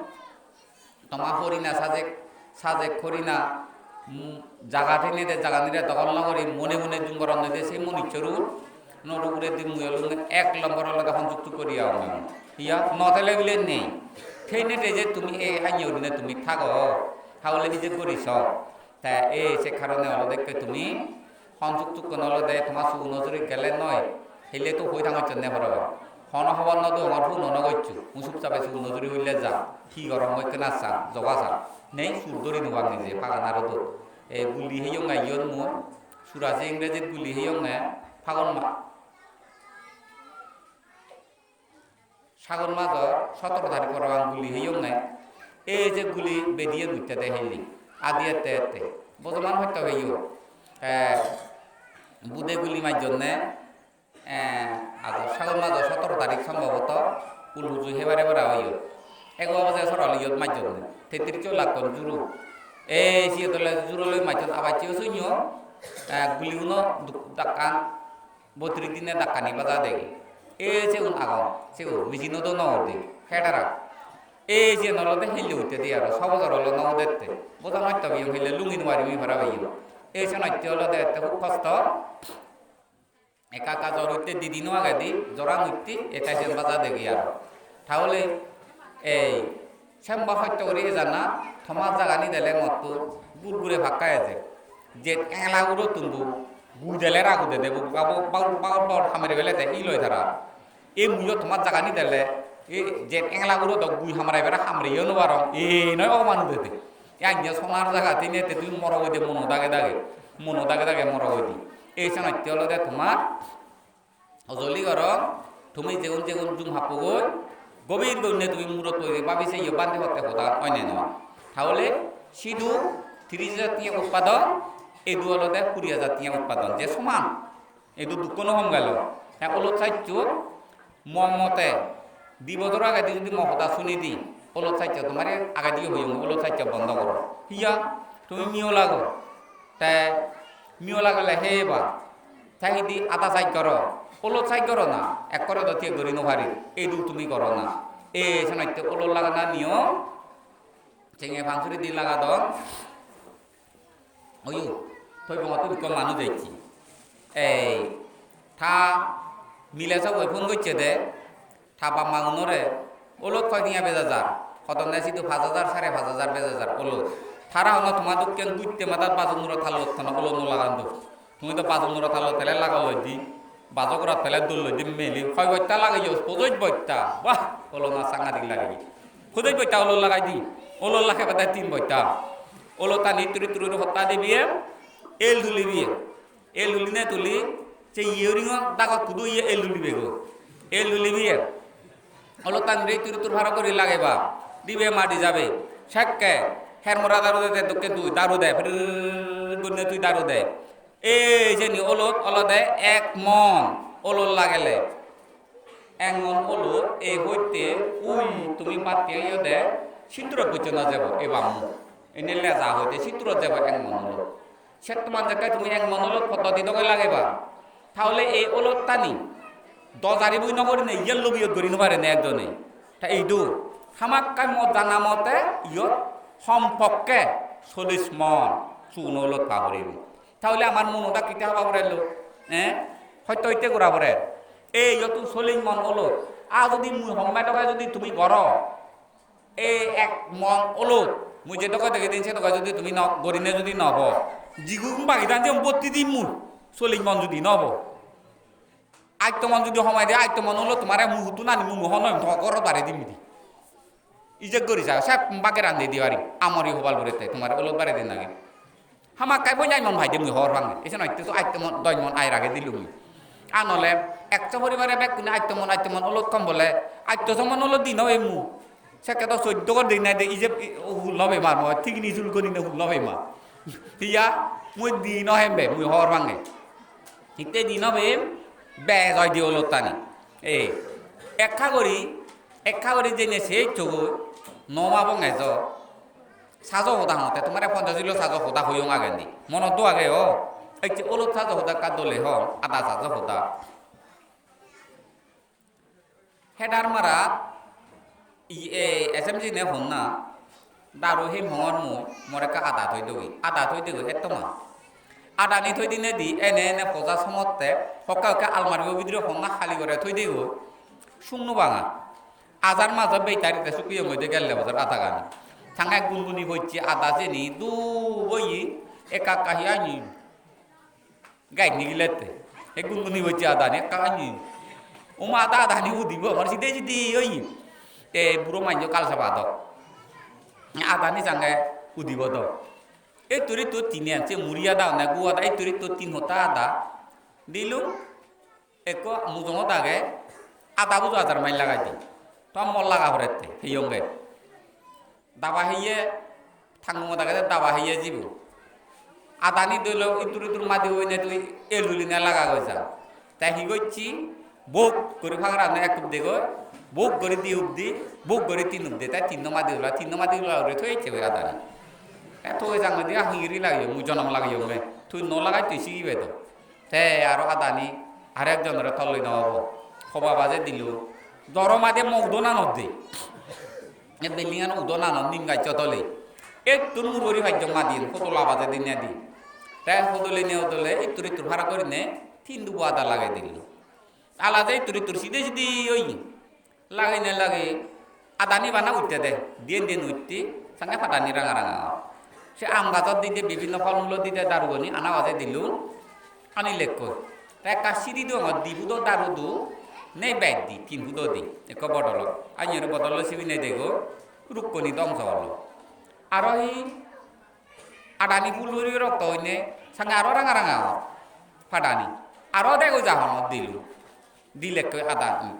toma horina sajek, sajek horina, mm, jaga thene de jaganire dogol no gori mone mone jum goronne de se monichorun. Nor uguredi mui olung ek lombor olode honjuk tuk guri agonge. Iya, no thele bile nei. Thei nete je tumi ei hanye udine tumi thago, tahole ije guri so. Te ei se karone olode ekke tumi honjuk tukkon olode toma suguno juri gele noi. Hille to hoi thangocchonne parapang. Hono hobor no dongor, phone no goccho. Mui suksabe suguno juri ulle ja. Hi gorong mui ekkena sang, joga sang. Nei sur dori no pang nije, pagan aro dor. Ei guli heyonge iyot mui. Suraji Ingrejit guli heyonge, Phagun ma-, Sagon major sotoro tarik parapang guli heyonge. Ei je guli bediyen utte de heli. Adi ette ette. Bojoman hoyto peyo. Eh, bude guli majjonne, eh, ado Sagon major sotoro tarik sombhoboto ul huju hebare bara oyon. Ego baje soral iyot majjonne. Tettrisso lakkon juro. Ei siyot ole juro loi majjon abacche o sunyo. Eh, guli uno duk-, dakkan Botris dine dakkani baja degi. E sigun agon, sigun machine-o do no udi, hedara. E siyen olode hille utte di aro, so bojor olo no udette. Boja nosto biyong hille lungi no pari mui para biyong. E senotte olode ette hub hosto. Ekka ekka jor utte di dino agedi, joran utte, eta siyen baja degi aro. Tahole ei Semba hosto guri ejana, toma jagani dele motto gurgure pakka eje. Je engla guro tumbu, gui dele ragu dede, bu, bu, bu, bu, bu, hamare bele de, i loi tara. E muiyo toma jagani dele, e je engla guro do gui hamare bere hamare yo no barong, e noi o manu dede. E anya sonar jaga tine te tui moro goi de mono dage dage, mono dage dage moro goi di. E sanatte olode tomar Hojoli gorong, tumi jegun jegun jum happogoi, gobir gurinei tumi murot boi babi seiyo bhante hotte hoda oine noi. Tahole sidu tiris hajar tenga utpadon, edu olode kuri hajar tenga utpadon, je soman. Edu dukko no hom gelo. Te olot saccho, mo mote, di bojor agedi judi mo hoda sunidi, olot saccho tomare agediyo hoyong, olot saccho bondo goro. Hiya, tumi miyo lago. Te miyo lagele heba. Te hidi ada saj goro, olot saj goro na, ekkore do thik guri no pari, ei duk tumi goro na. Ei senotte olot lagana niyom, senge pansuri di lagadon. Oyo, toi bongottun ikko manuj ecche. Ei, ta mile sobo phone gocche de, Ta bap ma gunore olot hoi tenga beja jar? Hodonne sidu pach hajar, sare pach hajar beja jar olot. Tara hono toma dokken gutte madat bajon nuro tallot hono olot no lagan do. Tumi do bajon nuro tallot tele laga loi di, bajo gorat tele dol loi di meli. Hoi botta lageyos, pojoj botta. Wah, olot na sangadik lageye. Pojoj botta olot lagai di. Olot lage bade tin botta. Olot tani turi turi hotta dibiye, el dulibiye. El duline tuli, se iye uringo dagot hudu iye el dulibe go. El dulibe iye. Olottan re turi tur faro guri lageba. Dibe madi jabe. Sekke, her mora daru de, dokke tui daru de, pirr gurine tui daru de. Ei jeni olot olode ek mon olot lagele. Ek mon olot ei hoitte ui tumi batte oyode, sitturot gocche no jebo ei bammu. Ene leja hoitte sitturot jebo ek mon olot. Settoman jekke tumi ek mon olot poddoti doge lageba, tahole ei olottani dojari bui no gorine, yellow biyot guri no pare ne ekjone. Ta idu hamakkai mo jana mote iyot hom pokke chollish mon suguno olot pa poribo. Tahole amar mono dak hitte haba porello? Eh? Hoyto hitte gora porer. Ei iyottun chollish mon olot. A judi mui homme doge judi tumi goro, ei ek mon olot, mui je doge dege din se doge judi tumi no, gorine judi no po, jigun bagi dan je botti din mui, chollish mon judi no po. Atto mon judi homai de, atto mon olot tomare mui huttun ani mui, mui honoi to gorot bare dim di. Ijek gori sa, sep bage rande di pari, amori hobal purette, tomare olot bare din age. Hamakkai ponjaj mon paide mui hor pange. Ese notte to atto mon, doj mon ai rage dilung mui. Anole ekso poribare bekkune atto mon, atto mon olot kom bole, atto so mon olot di no pem mui. Sekke to soddo gor di nai de, ije, i, o, hullo pem ar mui, thigini sul gori ne hullo pem ar. Hiya, mui di no pem be, mui hor pange. Hitte di no pem, bej oi di olottani. Ei, ekka gori, ekka gori jeinei se ecchogoi, no mabong ejo, Sajo hoda hongotte, tomare ponchosil o sajo hoda hoyong agendi. Monot do age o. Ecche olot sajo hoda ekka dole hong, ada sajo hoda. Hedar mara, i-, e, S M C ne honna, daru him hongor mui, mor ekka ada thoi dogi. Ada thoi dogi, etto ma. Adani thoi dinedi, ene ene poja somotte, hokke hokke almari o bidire honna hali gore thoi dego, sung no banga. Ajar majo bej tarite sukki yong hoide gelle bojor adagani. Sange gungguni pocche ada jeni dub oye, ekka ekka hi ani. Gaj nigilette. He gungguni pocche adani ekka ani. Oma ada adani udibo, amar side side oye. Te buro manjo kal saba dok. Adani sange udibo dok. Ettur ettur tinen, se muri ada onne gu ada, ettur ettur tin hotta ada. Dilung. Ekko mujungot age, ada bujo ajar maj lagai di. To mol laga porette, heyonge. Daba heye, thangungot age de daba heye jibo. Adani dolo ittur ittur madi hoine tui el huline laga goi ja. Te hi gocchi, bok gori pagarano ek hup degoi, bok gori di hup di, bok gori tin hup de, te tinno madi hola, tinno madi hola guri thoi ecche goi adani. Te thoi jang goi di, ah, hingiri lagiyo, mui jonom lagiyonge. Tui no lagai tui sigibe do. Te aro adani arek jonore tolli no obo. Hoba baje dilo. Doro made mo udonanot de. E building an udonanot nim gaccho tole. Ettun mur gori pajjon madiyen, hodola baje dinedi. Te hodole ne hodole ittur ittur para gorine tin dubo ada lagei dilo. Ala je ittur ittur side side oye. Lagei ne lagei, adani bana utte de, diyen diyen utte, sange padani ranga ranga. Se aam gajot dide, bibinno phol mulo dide, darugani ana baje dilung, ani lekkoi. Te ekka siri degongor, di pudo daru du, nei bej di, tin pudo di, ekko bodolot. Ani aro bodollo sibi nei dego, rukkoni dongso olo. Aro hi adani phul puri rokto oine, sange aro ranga ranga or, padani. Aro dego jahonot dilung, di lekkoi adani.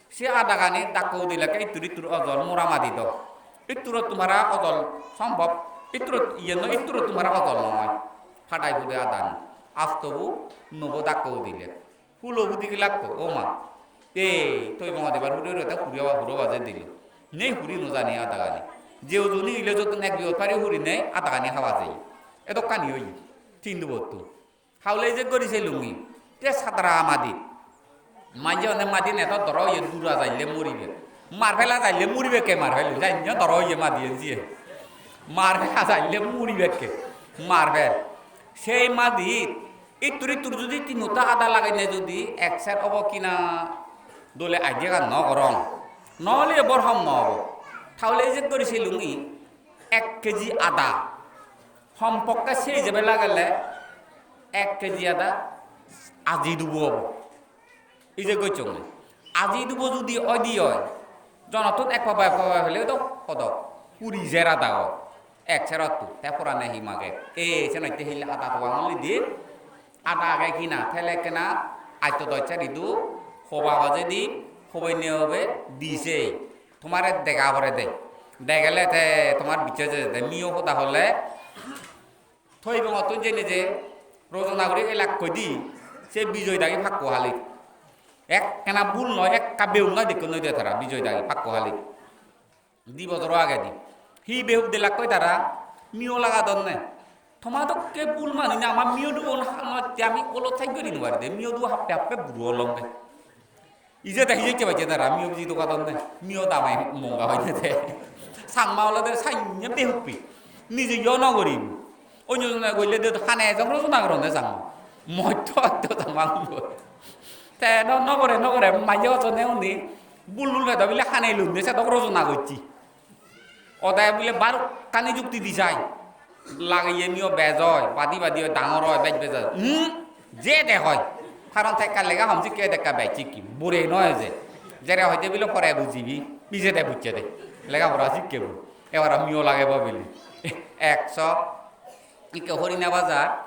Se adagani dakko udilekke ittur ittur ojol mora madi do. Itturot tumara ojol sombhob, itturot iyen no, itturot tumara ojol noi. Padai pude adan. Astobu nobo dakko udile. Hulo budi gilakko, o ma. Ei, toi bonga debar hure hure ta huri awa huro baje dilo. Nei huri no jani adagani. Je ujuni ile jottun ek bigot pari huri nei, adagani hawa jeye. Edokkani oye. Tin dubottun. Haule ijek gori selungi. Te sadara madi. Manje one madi neto doro oye dura jaile muribe. Marpela jaile muribe ke marpel. Jai nyo doro oye madi en jiye. Marpela jaile muribe ke. Marpel. Sei madi ittur ittur judi tinutta ada lagene judi ekser obo kina dole idea gan no gorong. Nole bor hom no obo. Thaule ijek gori selungi ek keji ada. Hom pokke se ijebe lagele ek keji ada aji dubo obo. Ije gocchonge. Aji dubo judi oidi oi, jonottun ek paba ek paba pele do hodok. Huri jer ada oi. Ek serottun. Te porane hi mage. E, senotte hille ada to angol di. Ada age kina, tele kena, atto dochcha ridu, hoba baje di, hobe ne hobe, di sei. Tomare dega pore de. Degele te tomar bicche je de. Miyo hoda hole, Toi bongottun jeinei je rojona guri elak koi di, se Bijoy dagi pakko hali. Ekkena bul noi, ekka beum noi, dekkon noi de tara Bijoy dagi pakko hali. Di bojoro agedi. Hi behup delakkoi tara, miyo lagadonne. Toma dokke bul manuj na, ama miyo dubon hanotte ami olot thai guri no pari de. Miyo dubo happe happe buro olonge. Ije de hijecche bacche tara, miyo biji dogadon de. Miyo dame monga hoide de. Changma olode sanye behuppi. Nije yo no goribo. Onyo jone goille de hane ejong rojona goronde Changma. Motto atto Changma guro. Te no, no gore, no gore, maje otone undi bul bul pedo bile hane lunde sedok rojona gocche. Ode bile balukkani jukti di jai. Lageye miyo bej oi, badi badi oi, dangor oi, bej bej oi. Hmm? Je de hoi. Karon te ekka lega hom sikke, de ekka bej sikke. Bure no eje. Jere hoide bile pore bujibi, bije de bujje de. Lega pora sikke bu. Ebara miyo lage bo bili. Ekso. Ikke Horina Bazar.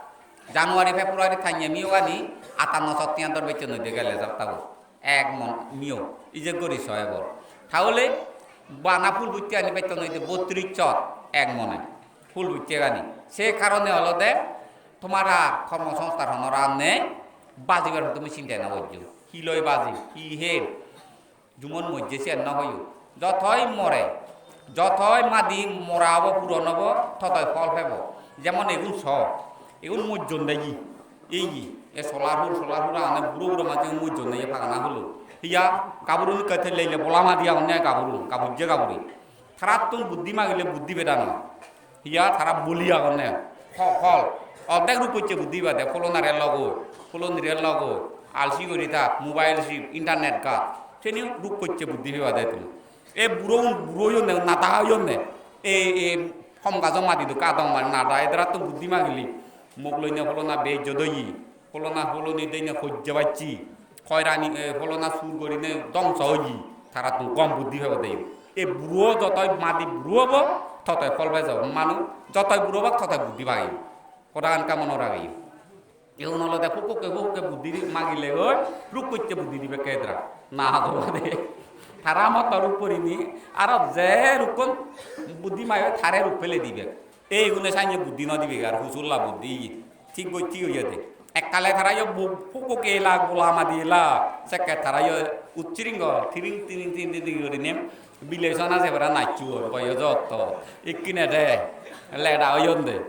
January, February thanye miyo gani, atanno sot tiyan dor bechon hoide gele saptago. Ek mon miyo, ijek guri soy bor. Tahole bana phul butte ani betton oide bottrish shot ek mone. Phul butte gani. Se karone olode tomar ar kormosongsthan honor ar nei, bajibar tumi chinte no gojjo. Hi loi baji, hi her? Jumon mojje siyan no hoyo. Jotoi more, Jotoi madi mora obo, puron obo, totoi phol pebo. Jemon egun so, egun mojjon de ye, ei ye, e solar hur, solar hur agone buro buro madi mojjon de ye pagana hulo. Hiya, gaburun ikka thelle ile bola madi agonne gaburun, gabujje gaburi. Tarattun buddhi magile buddhi beda noi. Hiya, tara boli agonne, ho-, hol. Ordek ruk gocche buddhi bade, pholonare logoi, pholonire logoi, alsi guri thak, mobile sip, internet gat. Seni ruk gocche buddhi bade tun. E buro, buro oyonne, nada oyonne. E, e hom gajo madi dokke adong mane nada, edarattun buddhi magili. Mok loinei pholona bejjot oye, pholona pholoni deinei hojje bacche, hoirani, e, pholona sur gorinei dongso oye, tarattun gom buddhi pebode. E buro jotoi madi buro obo, totoi phol bej obo. Manu jotoi buro obak, totoi buddhi pagebo. Hodagan ka monot ragiyo. Igun olode pukkukke pukkukke buddhi di-, magile goi, ruk gocche buddhi dibekke edra. Na hado bade. Tara motto ruk porini, aro je rukkon buddhi mayo tare ruk pele dibe. Ei gune sanye buddhi no dibe, ar husulla buddhi. Thik goi, thik oye de. Ekkale tara yo bu-, pukkukke ela, gola madi ela, sekke tara yo utsiringo, tiring, tiring, tiring, tiring, tiring gurinei. Bilesona se bara nacchon, boyos otto. Ikkine de, leda oyon de.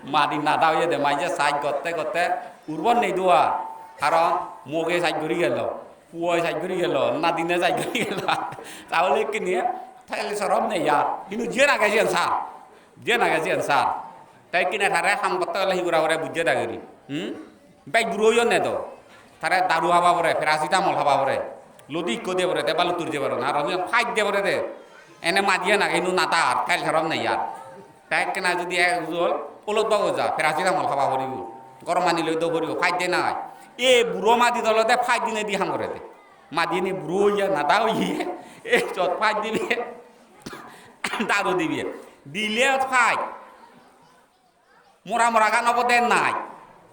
Madi nada oye de, manje saj gotte gotte urbon nei dua. Aro moge saj guri gelo, puoi saj guri gelo, nadine saj guri gelo. Tahole ikkine tel sorom nei ar. Hintu jiyen age siyen sar. Jiyen age siyen sar. Te ikkine tare ham gotte gele hi gora pore bujje dagiri. Hmm? Bej buro oyon ne do. Tare daru haba pore, paracetamol haba pore. Lodi ikko de pore, te baluttur je pore na, aro ni phaj de pore de. Ene madiyan age, hintu nada ar, tel sorom nei ar. Te ekkena jodi ek ujol, olot bago ja, paracetamol haba poribo. Gorom pani loi do poribo, phaj de nai. E buro madi dole de phaj dine di ham gore de. Madi ni buro oye, nada oye, e jot phaj dibe, daru dibe. Dile phaj. Mora mora gan obode nai.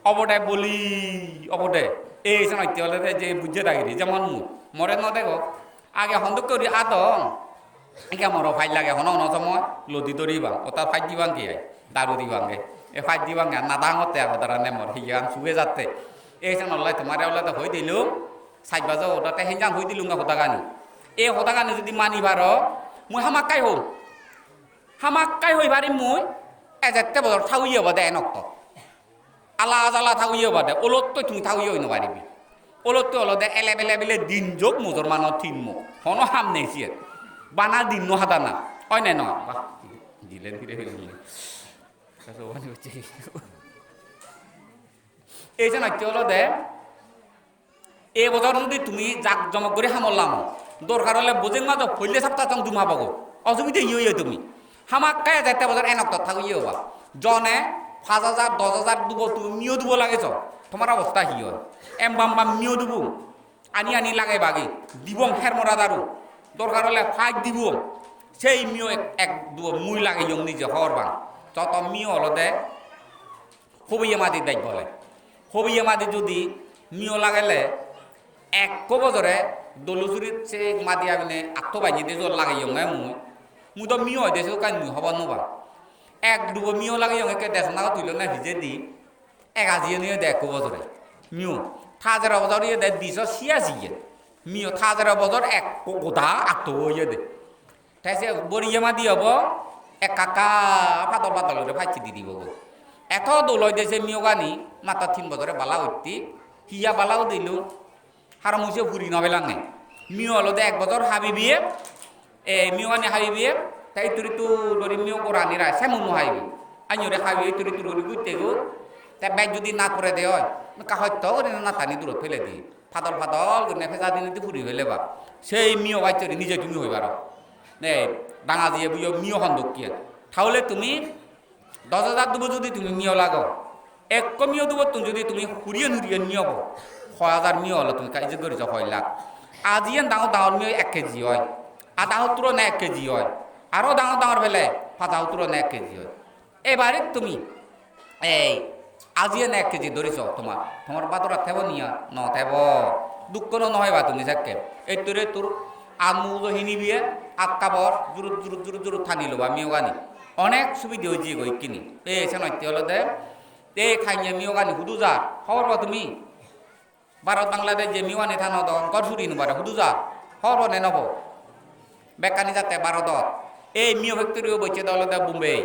Obode boli, obode. Ei senotte olode je bujje dagiri, jemon mui. More no dego. Age hondokke guri adong. Ege moro phaj lage hono hono somoy lodi dori bang. Ota phaj dibang ki ai? Daru dibang ge. E phaj dibang ge. Na dangotte aro dara ne mor. Hiyan suge jatte. Ei sen olai tomare olode hoi dilung. Saj bajo oda te henjan hoi dilung hodagani. E hodagani jodi mani paro, mui hamakkai hom. Hamakkai hoi parim mui, ejette bojor thaguye obode en okto. Ala jala thaguye obode, olottoi tumi thaguye oi no paribi. Olottoi olode ele bele bile din jok mujor mano tin muk. Hono ham nei siyen. Bana din no hadana. Oi ne no? Bah, dilen dire hoi. Kaso bani hocche. Ei jenotte olode, ei bojor jodi tumi jak jomok guri hamot lamo, dorkar ole bojeng majo poille sapta tong jum habogo, osubide hi oye tumi? Hamakkai ejette bojor en okto thaguye oba. Jone pach hajar, dos hajar dubo, tumi miyo dubo lageso, tomar obosta hi oi? Em bam bam miyo dubo. Ani ani lagei bagi dibong her mora daru, dorkar ole phaj dibong. Sei miyo ek, ek duo mui lageyong nije hobor pang. Joto miyo olode hobiye madi dej bole. Hobiye madi judi miyo lagele ekko bojore dolu surit se madi abine atto bajei de jor lageyonge mui. Mui do miyo oide se dokken mui hobor no pang. Ek duo miyo lageyong ekke desona tulo na pijedi. Ek ajiyen oyede ekko bojore. Miyo. Tajero bojor oyede diso siya siyen. Miyo tajero bojor ekko goda atto oyede. Te se boriye madi obo, ekka ekka padol padol guri pacche di dibo goi. Eto dol oide se miyogani, matto tin bojore bala utti, hiya bala udilo, haro mui se puri no pelange. Miyo olode ek bojor habibiye, e, miyogani habibiye, te ittur ittur guri miyo gorani rai, se munu habibi. Anyore habibi ittur ittur guri gutte go, te bej judi nat pore de oi, ekka hotto guri natani durot pele di. Padol padol gurinei pesa dinedi puri pele ba. Sei miyo bacchori nije tumi hoi paro. Ne, danga jiye buyo miyo hon dokkiye. Tahole tumi dos hajar dubo judi tumi miyo lago. Ekko miyo dubottun judi tumi huriyen huriyen miyo bo. Hoi hajar miyo olo tumi ka ijot gori jo hoi lakh. Ajiyen dangor dangor miyo ek keji oi. Ada hottur one ek keji oi. Aro dangor dangor pele pada hottur one ek keji oi. Ebarit tumi ei ajiyen ek keji doriso tomar, tomar badorat thebo niya? No thebo. Dukko no hoiba tumi sekke. Ettur ettur at mujo hinibiye, at kabor jurut jurut jurut jurut tani loba miyogani. Onek subide oi jiyegoi ikkini. Ei senotte olode ei kanye miyogani hudu jar? Hobor po tumi? Bharot Bangladesh je miyogani thanodon, ghor suri no pare, hudu jar? Hobor po ne no po? Bekkani jatte Bharodot. Ei Mio factory-o bocche de olode Bombay.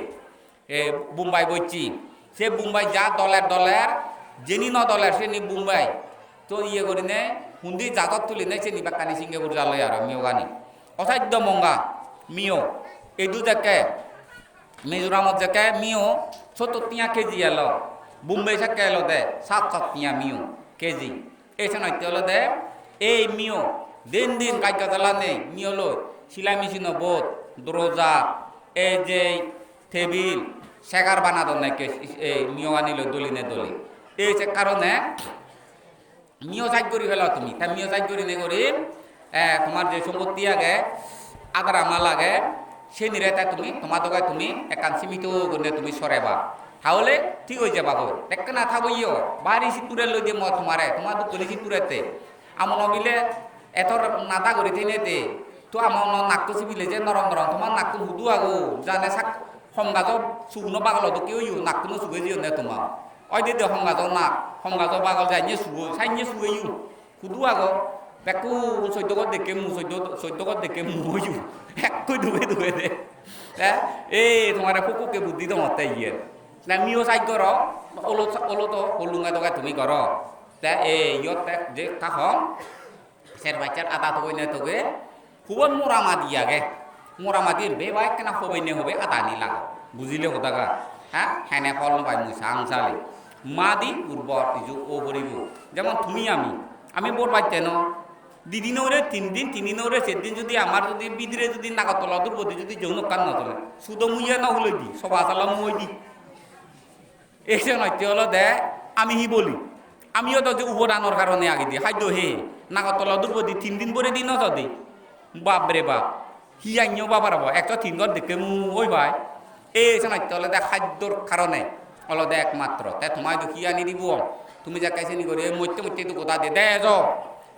E, Bombay bocche. Se Bombay ja doler doler, jeni no doler seni Bombay. To iye gorine, hundi jadot tuline seni bekkani Singapore jaloi aro Mio gani. Osaiddo monga Mio. Edu jekke, Mizoramot jekke Mio sottor tiya keji elo. Bombay sekke elode sat sat tiya Mio keji. Ei senotte olode ei Mio, din din gaj gajala nei, Mio loi, silai machine-o board, dorja, ei je tebil, segar banadonne ekke, ei Mio ani loi doline doli. Ei se karone Mio saj guri pelo tumi, te Mio saj gurine guri, eh, tomar je sompotti age, adara mal age, senire te tumi, toma doge tumi ekkan simito gurinei tumi soreba. Tahole thik oi jeba goi. Ekkena thabo iyo, bari sit purelloi de mo tomare, toma dukkani sit purette. Amono bile etor nada guri thenei de, to amono nakko sibile je norom norom, toma nakko hudu ago, jane sak hom gajo sugno bagolo dokke oiyo, nakkuno suge jeyonne toma. Oi de de hom gajo nak, hom gajo bagol janye sugo, sanye sugeyo. Hudu ago, bekkun soddo gor dekke mu, soddo, soddo gor dekke mu oyu. Ekkoi duge duge de. Eh, eh, tomare pukkukke buddhi dongotte iyen. Na Mio saj goro, olo, olo to, holunge doge tumi goro. Te, eh, iyot te, je ta hom, ser bacchar ada toge ne toge, hubot mora madi age. Mora madi beba ekkena hobe ne hobe adani lago. Bujile hodaga? Ha? Hene hol no pai mui sang sali. Madi urbor iju o poribo. Jemon tumi ami, ami bor bacche no. Didin ore tin din, tin din ore ser din judi amar judi bidire judi nagottola durbodi judi joun okkan no tole. Sudo muiye no huledi, soba sala muoidi. Ei senotte olode ami hi boli? Amiyo do je ubodanor karone agidi, haddo he, nagottola durbodi tin din bore din ojodi. Bap re bap, hi anyo babar obo, ekso tin gor dekke mu oi pai. Ei senotte olode haddor karone olode ekmatro. Te tomai do hi ani dibo? Tumi jekke seni gori, ei motte motte do goda de, de ejo.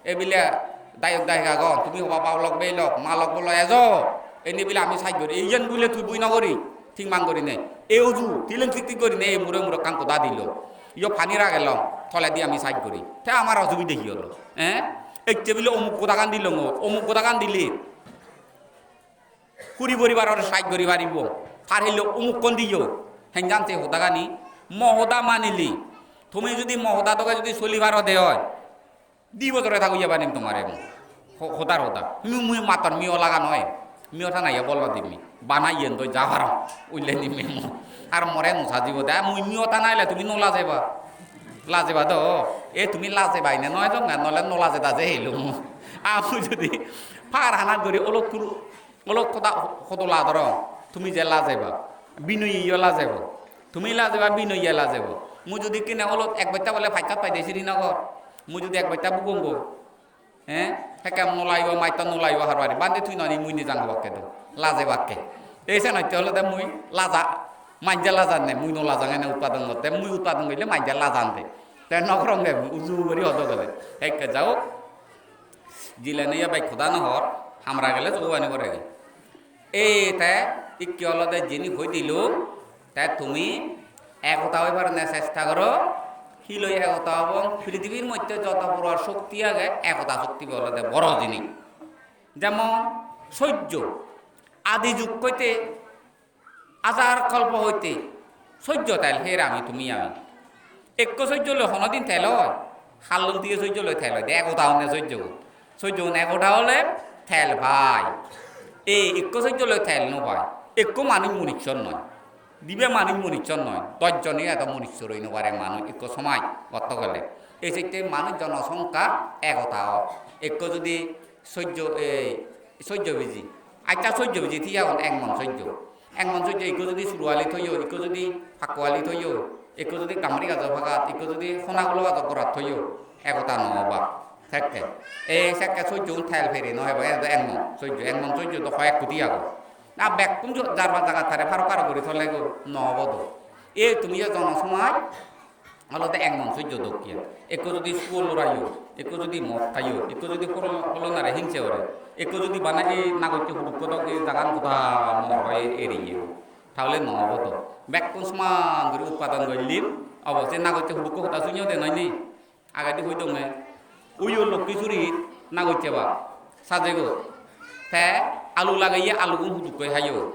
Ebile dayok dayika agon, tumi hoba babolok beilok, malok bolok ejo. Eni bile ami saj gori, iyen bile tui bui no gori, thik mang gori nei. E uju, tileng thik thik gori nei, ei muro muro ekkan koda dilo. Iyo pani ragelong, toledi ami saj gori. Te amar osubide hi olo? Eh? Ecche bile omuk kodagan dilong o, omuk kodagan dile. Huri poribarore saj guri paribo. Par hille umukkon diyo. Henjan se hodagani, mo hoda manili. Tumi judi mo hoda doge judi soli paro de oi, di bojore thago iye banim tomare mui. Ho-, hodar hoda. Mui, mui mator Mio laga noi. Mio thana iye bollo dimmi. Bana iyen doi ja paro. Ulle nimmi mo. Ar more no sajibo de. Mui Mio thana ile tumi no lajeba. Lajeba do. E tumi lajeba ine noi jonga, nole no lajeda je hilo mo. Amu judi par hana guri olok kuru Olok hoda hodola doro, tumi je lajeba, binoye yo lajebo. Tumi lajeba, binoye lajebo. Mui judi kine olot ek bosta bole pachat paide siri nogor. Mui judi ek bosta bugongo, eh, hekke nolaibo, maitto nolaibo harbari. Bande tui noni mui nejang hobakke do. Lajebakke. Ei senotte olode mui laja, manje lajanne, mui nolajang ene utpadon gotte, mui utpadon golle manje lajande. Te nogorong de, uju guri hodo gele. Hekke jaok. Jilene ya bai hoda no hor, hamra gele jogo ani gore. E te ikke olode jini hoi dilung, te tumi ekota oi parone chesta goro, hiloi ekota obong, prithibir moddhe joto puror shokti age, ekota shokti bo olode boro jinis. Jemon sojjo, adi jug hoite Ajar kolpo hoite sojjo tel her ami tumi ami. Ekko sojjo loi honodin tel oi? Hallon tiye sojjo loi tel oi de, egota honne sojjo. Sojjo honne egota ole tel pai. Ei ekko sojjo loi tel no pai. Ekko manuj munisson noi. Dibe manuj munisson noi. Dosh jone eto munisson oi no pare manuj ekko somaj gotto gele. Ei sette manuj jonosongkha egota o. Ekko judi sojjo, ei, sojjo biji. Accha, sojjo biji thik agon, ek mon sojjo. Ek mon sojjo, ikko judi suru ali toyo, ikko judi pakko ali toyo, ikko judi gamri gajo pagat, ikko judi hona gulo gajo gorat toyo, egota no oba. Sekke. Ei sekke sojjo tel pere no obo, ek, ek mon sojjo, ek mon sojjo do hoyek koti agon. Na bekkun jo-, jar bar jagat tare paro paro guri tole go no obo do. Ei tumi je jono somaj, Olode ek mon sojjo dokke. Ekko judi suor lorayo, ekko judi mot hayo, ekko judi holo-, holonare hingse gore, ekko judi bana ei nagotte hudukko dok ei jagan goda mor hoi eriye, tahole no obo do. Bekkun soman guri utpadon golle obo. Se nagotte hudukko hoda sunyo de noi ni? Agedi hoi donge. Uyo Lokki Surit nagotte ba. Sajego. Te alu lageye, alugun hudukkoi hayo.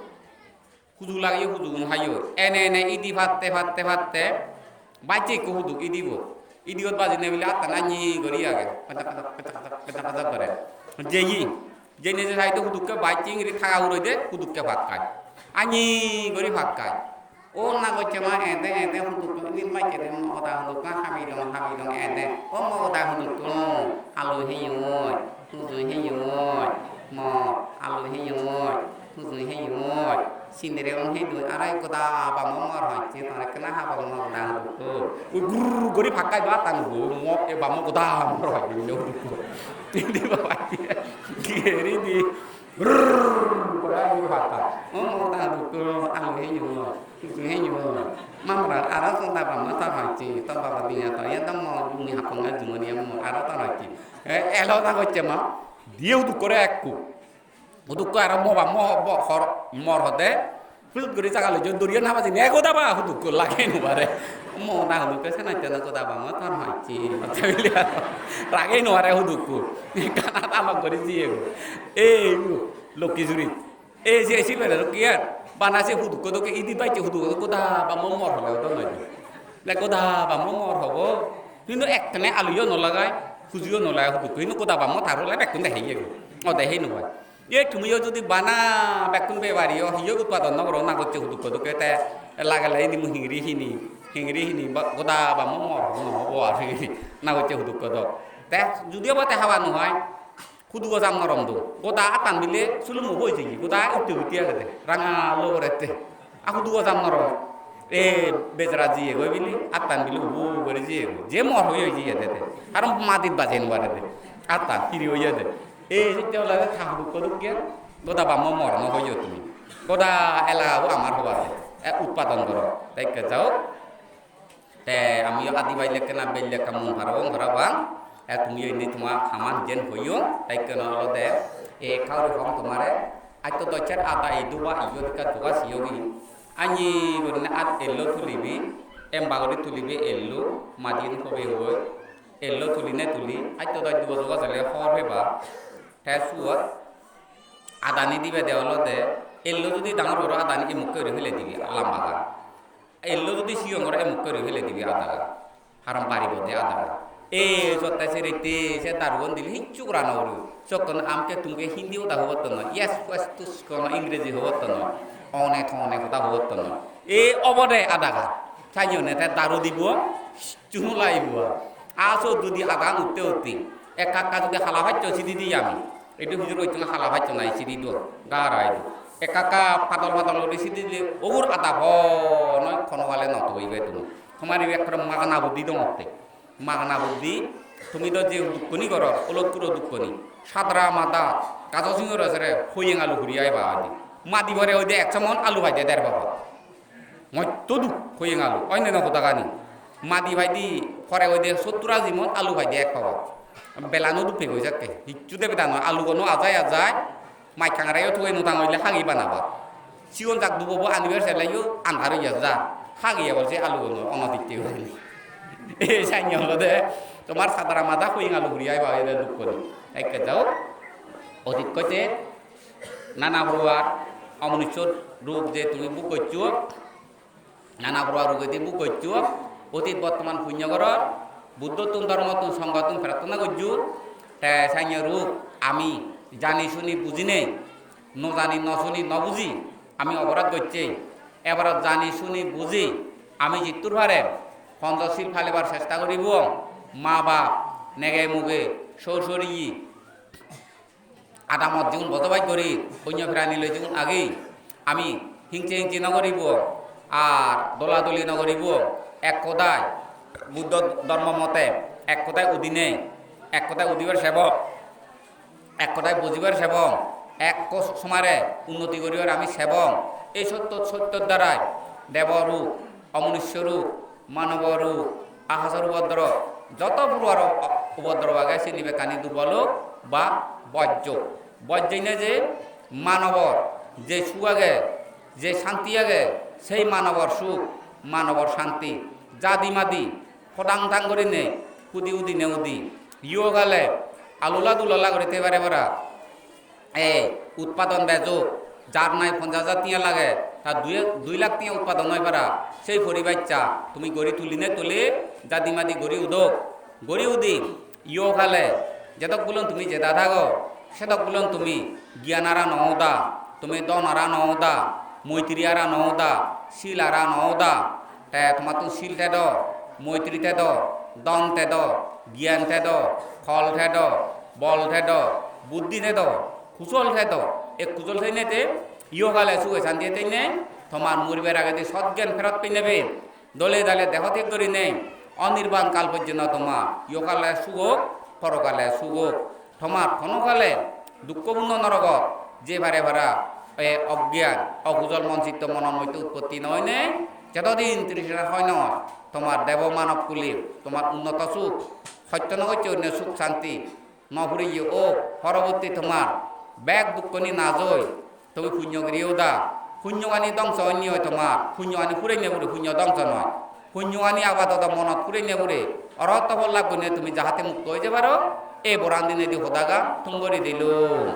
Huju lageye, hujugun hayo. Ene ene idi patte patte patte bacche ikko huduk idibo. Idigot bajinei bile attan anyi guri age. Pedak pedak, pedak pedak, pedak pedak gore. Jeyi. Jeinei je side-ot hudukke bacche ingiri thaga huroi de, hudukke pakkai. Anyi guri pakkai. O nagocche ma ede ede hudukke, indi bacche de mo oda hudukke, habi dong, habi dong ede. O mo oda hudukke, alu heyoi, hudu heyoi, mo alu heyoi, hudu heyoi. Sinire un hedu, arai goda bammo mor hocche, tore ekkena habor mor goda hudukke. Ui gurr guri pakkai do attan hudu, mo e bammo goda mor hocche, hudukke. Indi baba, geri di. Brrrr, gora guri bata. O, ta dukko, alu heyo, kichu heyo. Mamra, aro to baba ma ta hacche, to baba diya to, ya to mo, ni hapon ga jumani ya mo, aro ta hacche. E, elo ta gocche ma. Diye hudukkore ekku. Hudukko aro mo ba, mo, bo, hor, mor hode. Pil guri jaga loi, jor duriyan haba jini, ego daba hudukko lage no pare. Mo na hudukke sena tena ko daba mo tar hacche. Rage no pare hudukko. Kana ta lok guri jiye go. E, Lokki juri. E, je, si bere Lokki ar. Bana se hudukko dokke idi bacche hudukko dokke daba mo mor hole odo noi. Le ko daba mo mor hobo. Hintu ekkene aluyo no lagai, hujuyo no lagai hudukko. Hintu ko daba mo tar hole bekkun de heye go. Ode hei no pai. Ye tumiyo jodi bana bekkun bebariyo, hiyo utpadon no goro, na gocche hudukko dokke te lagele indi mui hingiri hini, hingiri hini ba-, goda bammo mor no obo ar hini, na gocche hudukko dok. Te jodi obo te haba no hai, hudugo jam norom do. Goda attan bile sulumo boi jeye, goda utte utte agede, ranga logorette. A hudu gojam noro. E bejara jiye goi bili, attan bili ubu gori jiye goi. Je mor hoi hoi jiye de de. Aro madit baje no pare de. Attan hiri oye de. E sitte olode ta hudukko dukke. Goda bammo mor no hoyo tumi. Goda elagabo amar hobar de. E utpadon goro. Te ikke jao. Te amiyo adi bai lekkena bel lekka mum parapang parapang. E tumiyo indi tuma haman jen hoyo. Te ikkena olode e kauri hom tumare. Atto doccher ada idu ba iyot ekka joga siyogi. Anyi gurinei at ello tulibi, emba guri tulibi ello, madiyen hobe hoi. Ello tulinei tuli, atto doc duo joga sele hor peba. Te suot adani dibede olode, ello judi dangor goro adani emukke guri pele dibi, lamba gan. Ello judi sigon goro emukke guri pele dibi adagan. Haram paribo de adagan. E sotte serette se darugun dile hicchu gora no guri. Sokkon amke tumke Hindi hoda hobotto noi. Yes, yes, tus kono Ingreji hobotto noi. One tone hoda hobotto noi. E obode adagan. Sanyone te daru dibo, chunula ibo. Aso judi adagan utte utte. Ekka ekka judi hala paccho sidi di ami. Idu hujur gocchonge hala paccho nai sidi do, gara idu. Ekka ekka padol padol guri sidi dile, ogur ada bo noi, kono gale no toibe tumi. Tomar ibe ekkore magana buddhi dongotte. Magana buddhi, tumi do je dukkoni goror, olot puro dukkoni. Sadra mada, gajo singore sere, hoyeng alu huri aiba adi. Madi pore oide ekso mon, alu paide der paba. Moitto duk hoyeng alu, oinne no hodagani. Madi paide pore oide sottur aji mon, alu paide ek paba. Belano duppe goi jakke, hicchu debe da noi, aluguno ajai ajai, maj kangare yo tugei no tang oile hagi banaba. Sigon jak dubobo anibar sele yo andar oiya ja, hagi ebol se aluguno ono ditte guri. E sanye olode, tomar sadara mada hoyeng alu huri aiba oide dukkoni. Ekke jao, otit koite, nana porobar omonusso rug je tumi bhog goccho, nana porobar rugedi bhog goccho, otit bortoman punyo goror, Buddhottun, dhormottun, songhottun prarthona gojjo, te sanye rug ami jani suni bujinei, no jani, no suni, no buji, ami oporad gocchei. Ebarot jani suni buji, ami jittur pare Ponchosil palebar chesta goribo, ma bap, nege muge, sor soriye, adamot jigun bojobas guri, onyo prani loi jigun agi, ami hingse hingse no guribo, ar dola doli no guribo, ek hodai Buddho dhormo mote ek hodai udinei, ek hodai udibar sebok, ek hodai bujibar sebok, ek somare unnoti guribar ami sebok. Ei sotto, sottor darai debo rup, omonusyo rup, manobo rup, ahasor upodrob, joto purbar upodrob age, sini bekkani durbol ok ba bojjo. Bojjeinei je manobor je suk age, je santi age, sei manobor suk, manobor santi, jadi madi, podang tang gurinei, hudi hudine udi, yo gale, alula dulala guri thei pare para. E, utpadon bej ok, jar nai ponjash hajar tiya lage, ta dui, dui lakh tenga utpadon oi para, sei poribaccha tumi gori tuline tuli, jadi madi gori udok, gori udi, iyohale, jedok bulon tumi jeda thago, sedok bulon tumi gyan ara no oda, tumi dhon ara no oda, moitri ara no oda, sil ara no oda, te tomattun sil thedo, moitri thedo, dhon thedo, gyan thedo, phol thedo, bol thedo, buddhi thedo, kusol thedo, ek kusol theinei te, iyohale suge santiye theinei, tomar muribar agedi sot gyan pherot peinebe, dole dale deho thik gurinei, anirban kal porjonto tomar iyohale sug ok, porokale sug ok, tomar hono kale dukko punno norogot je pare para, e ogyan, okusol mon chitto monor moddhe utpotti no oinei, jotodin trishna hoi noi, tomar debo manob kuli, tomar unnoto suk, hosto no gocche onne suk santi, no puriye ok, poroborti tomar bek dukkoni naj oi, tumi punyo guri oda. Punyogani dongso onne oi tomar, punyogani purenne puri punyo dongso noi. Punyogani apadoto monot purenne puri, orotto phol lab gurinei tumi jahate mukto oi jei paro, ei boran dinedi hodagan thum guri dilung.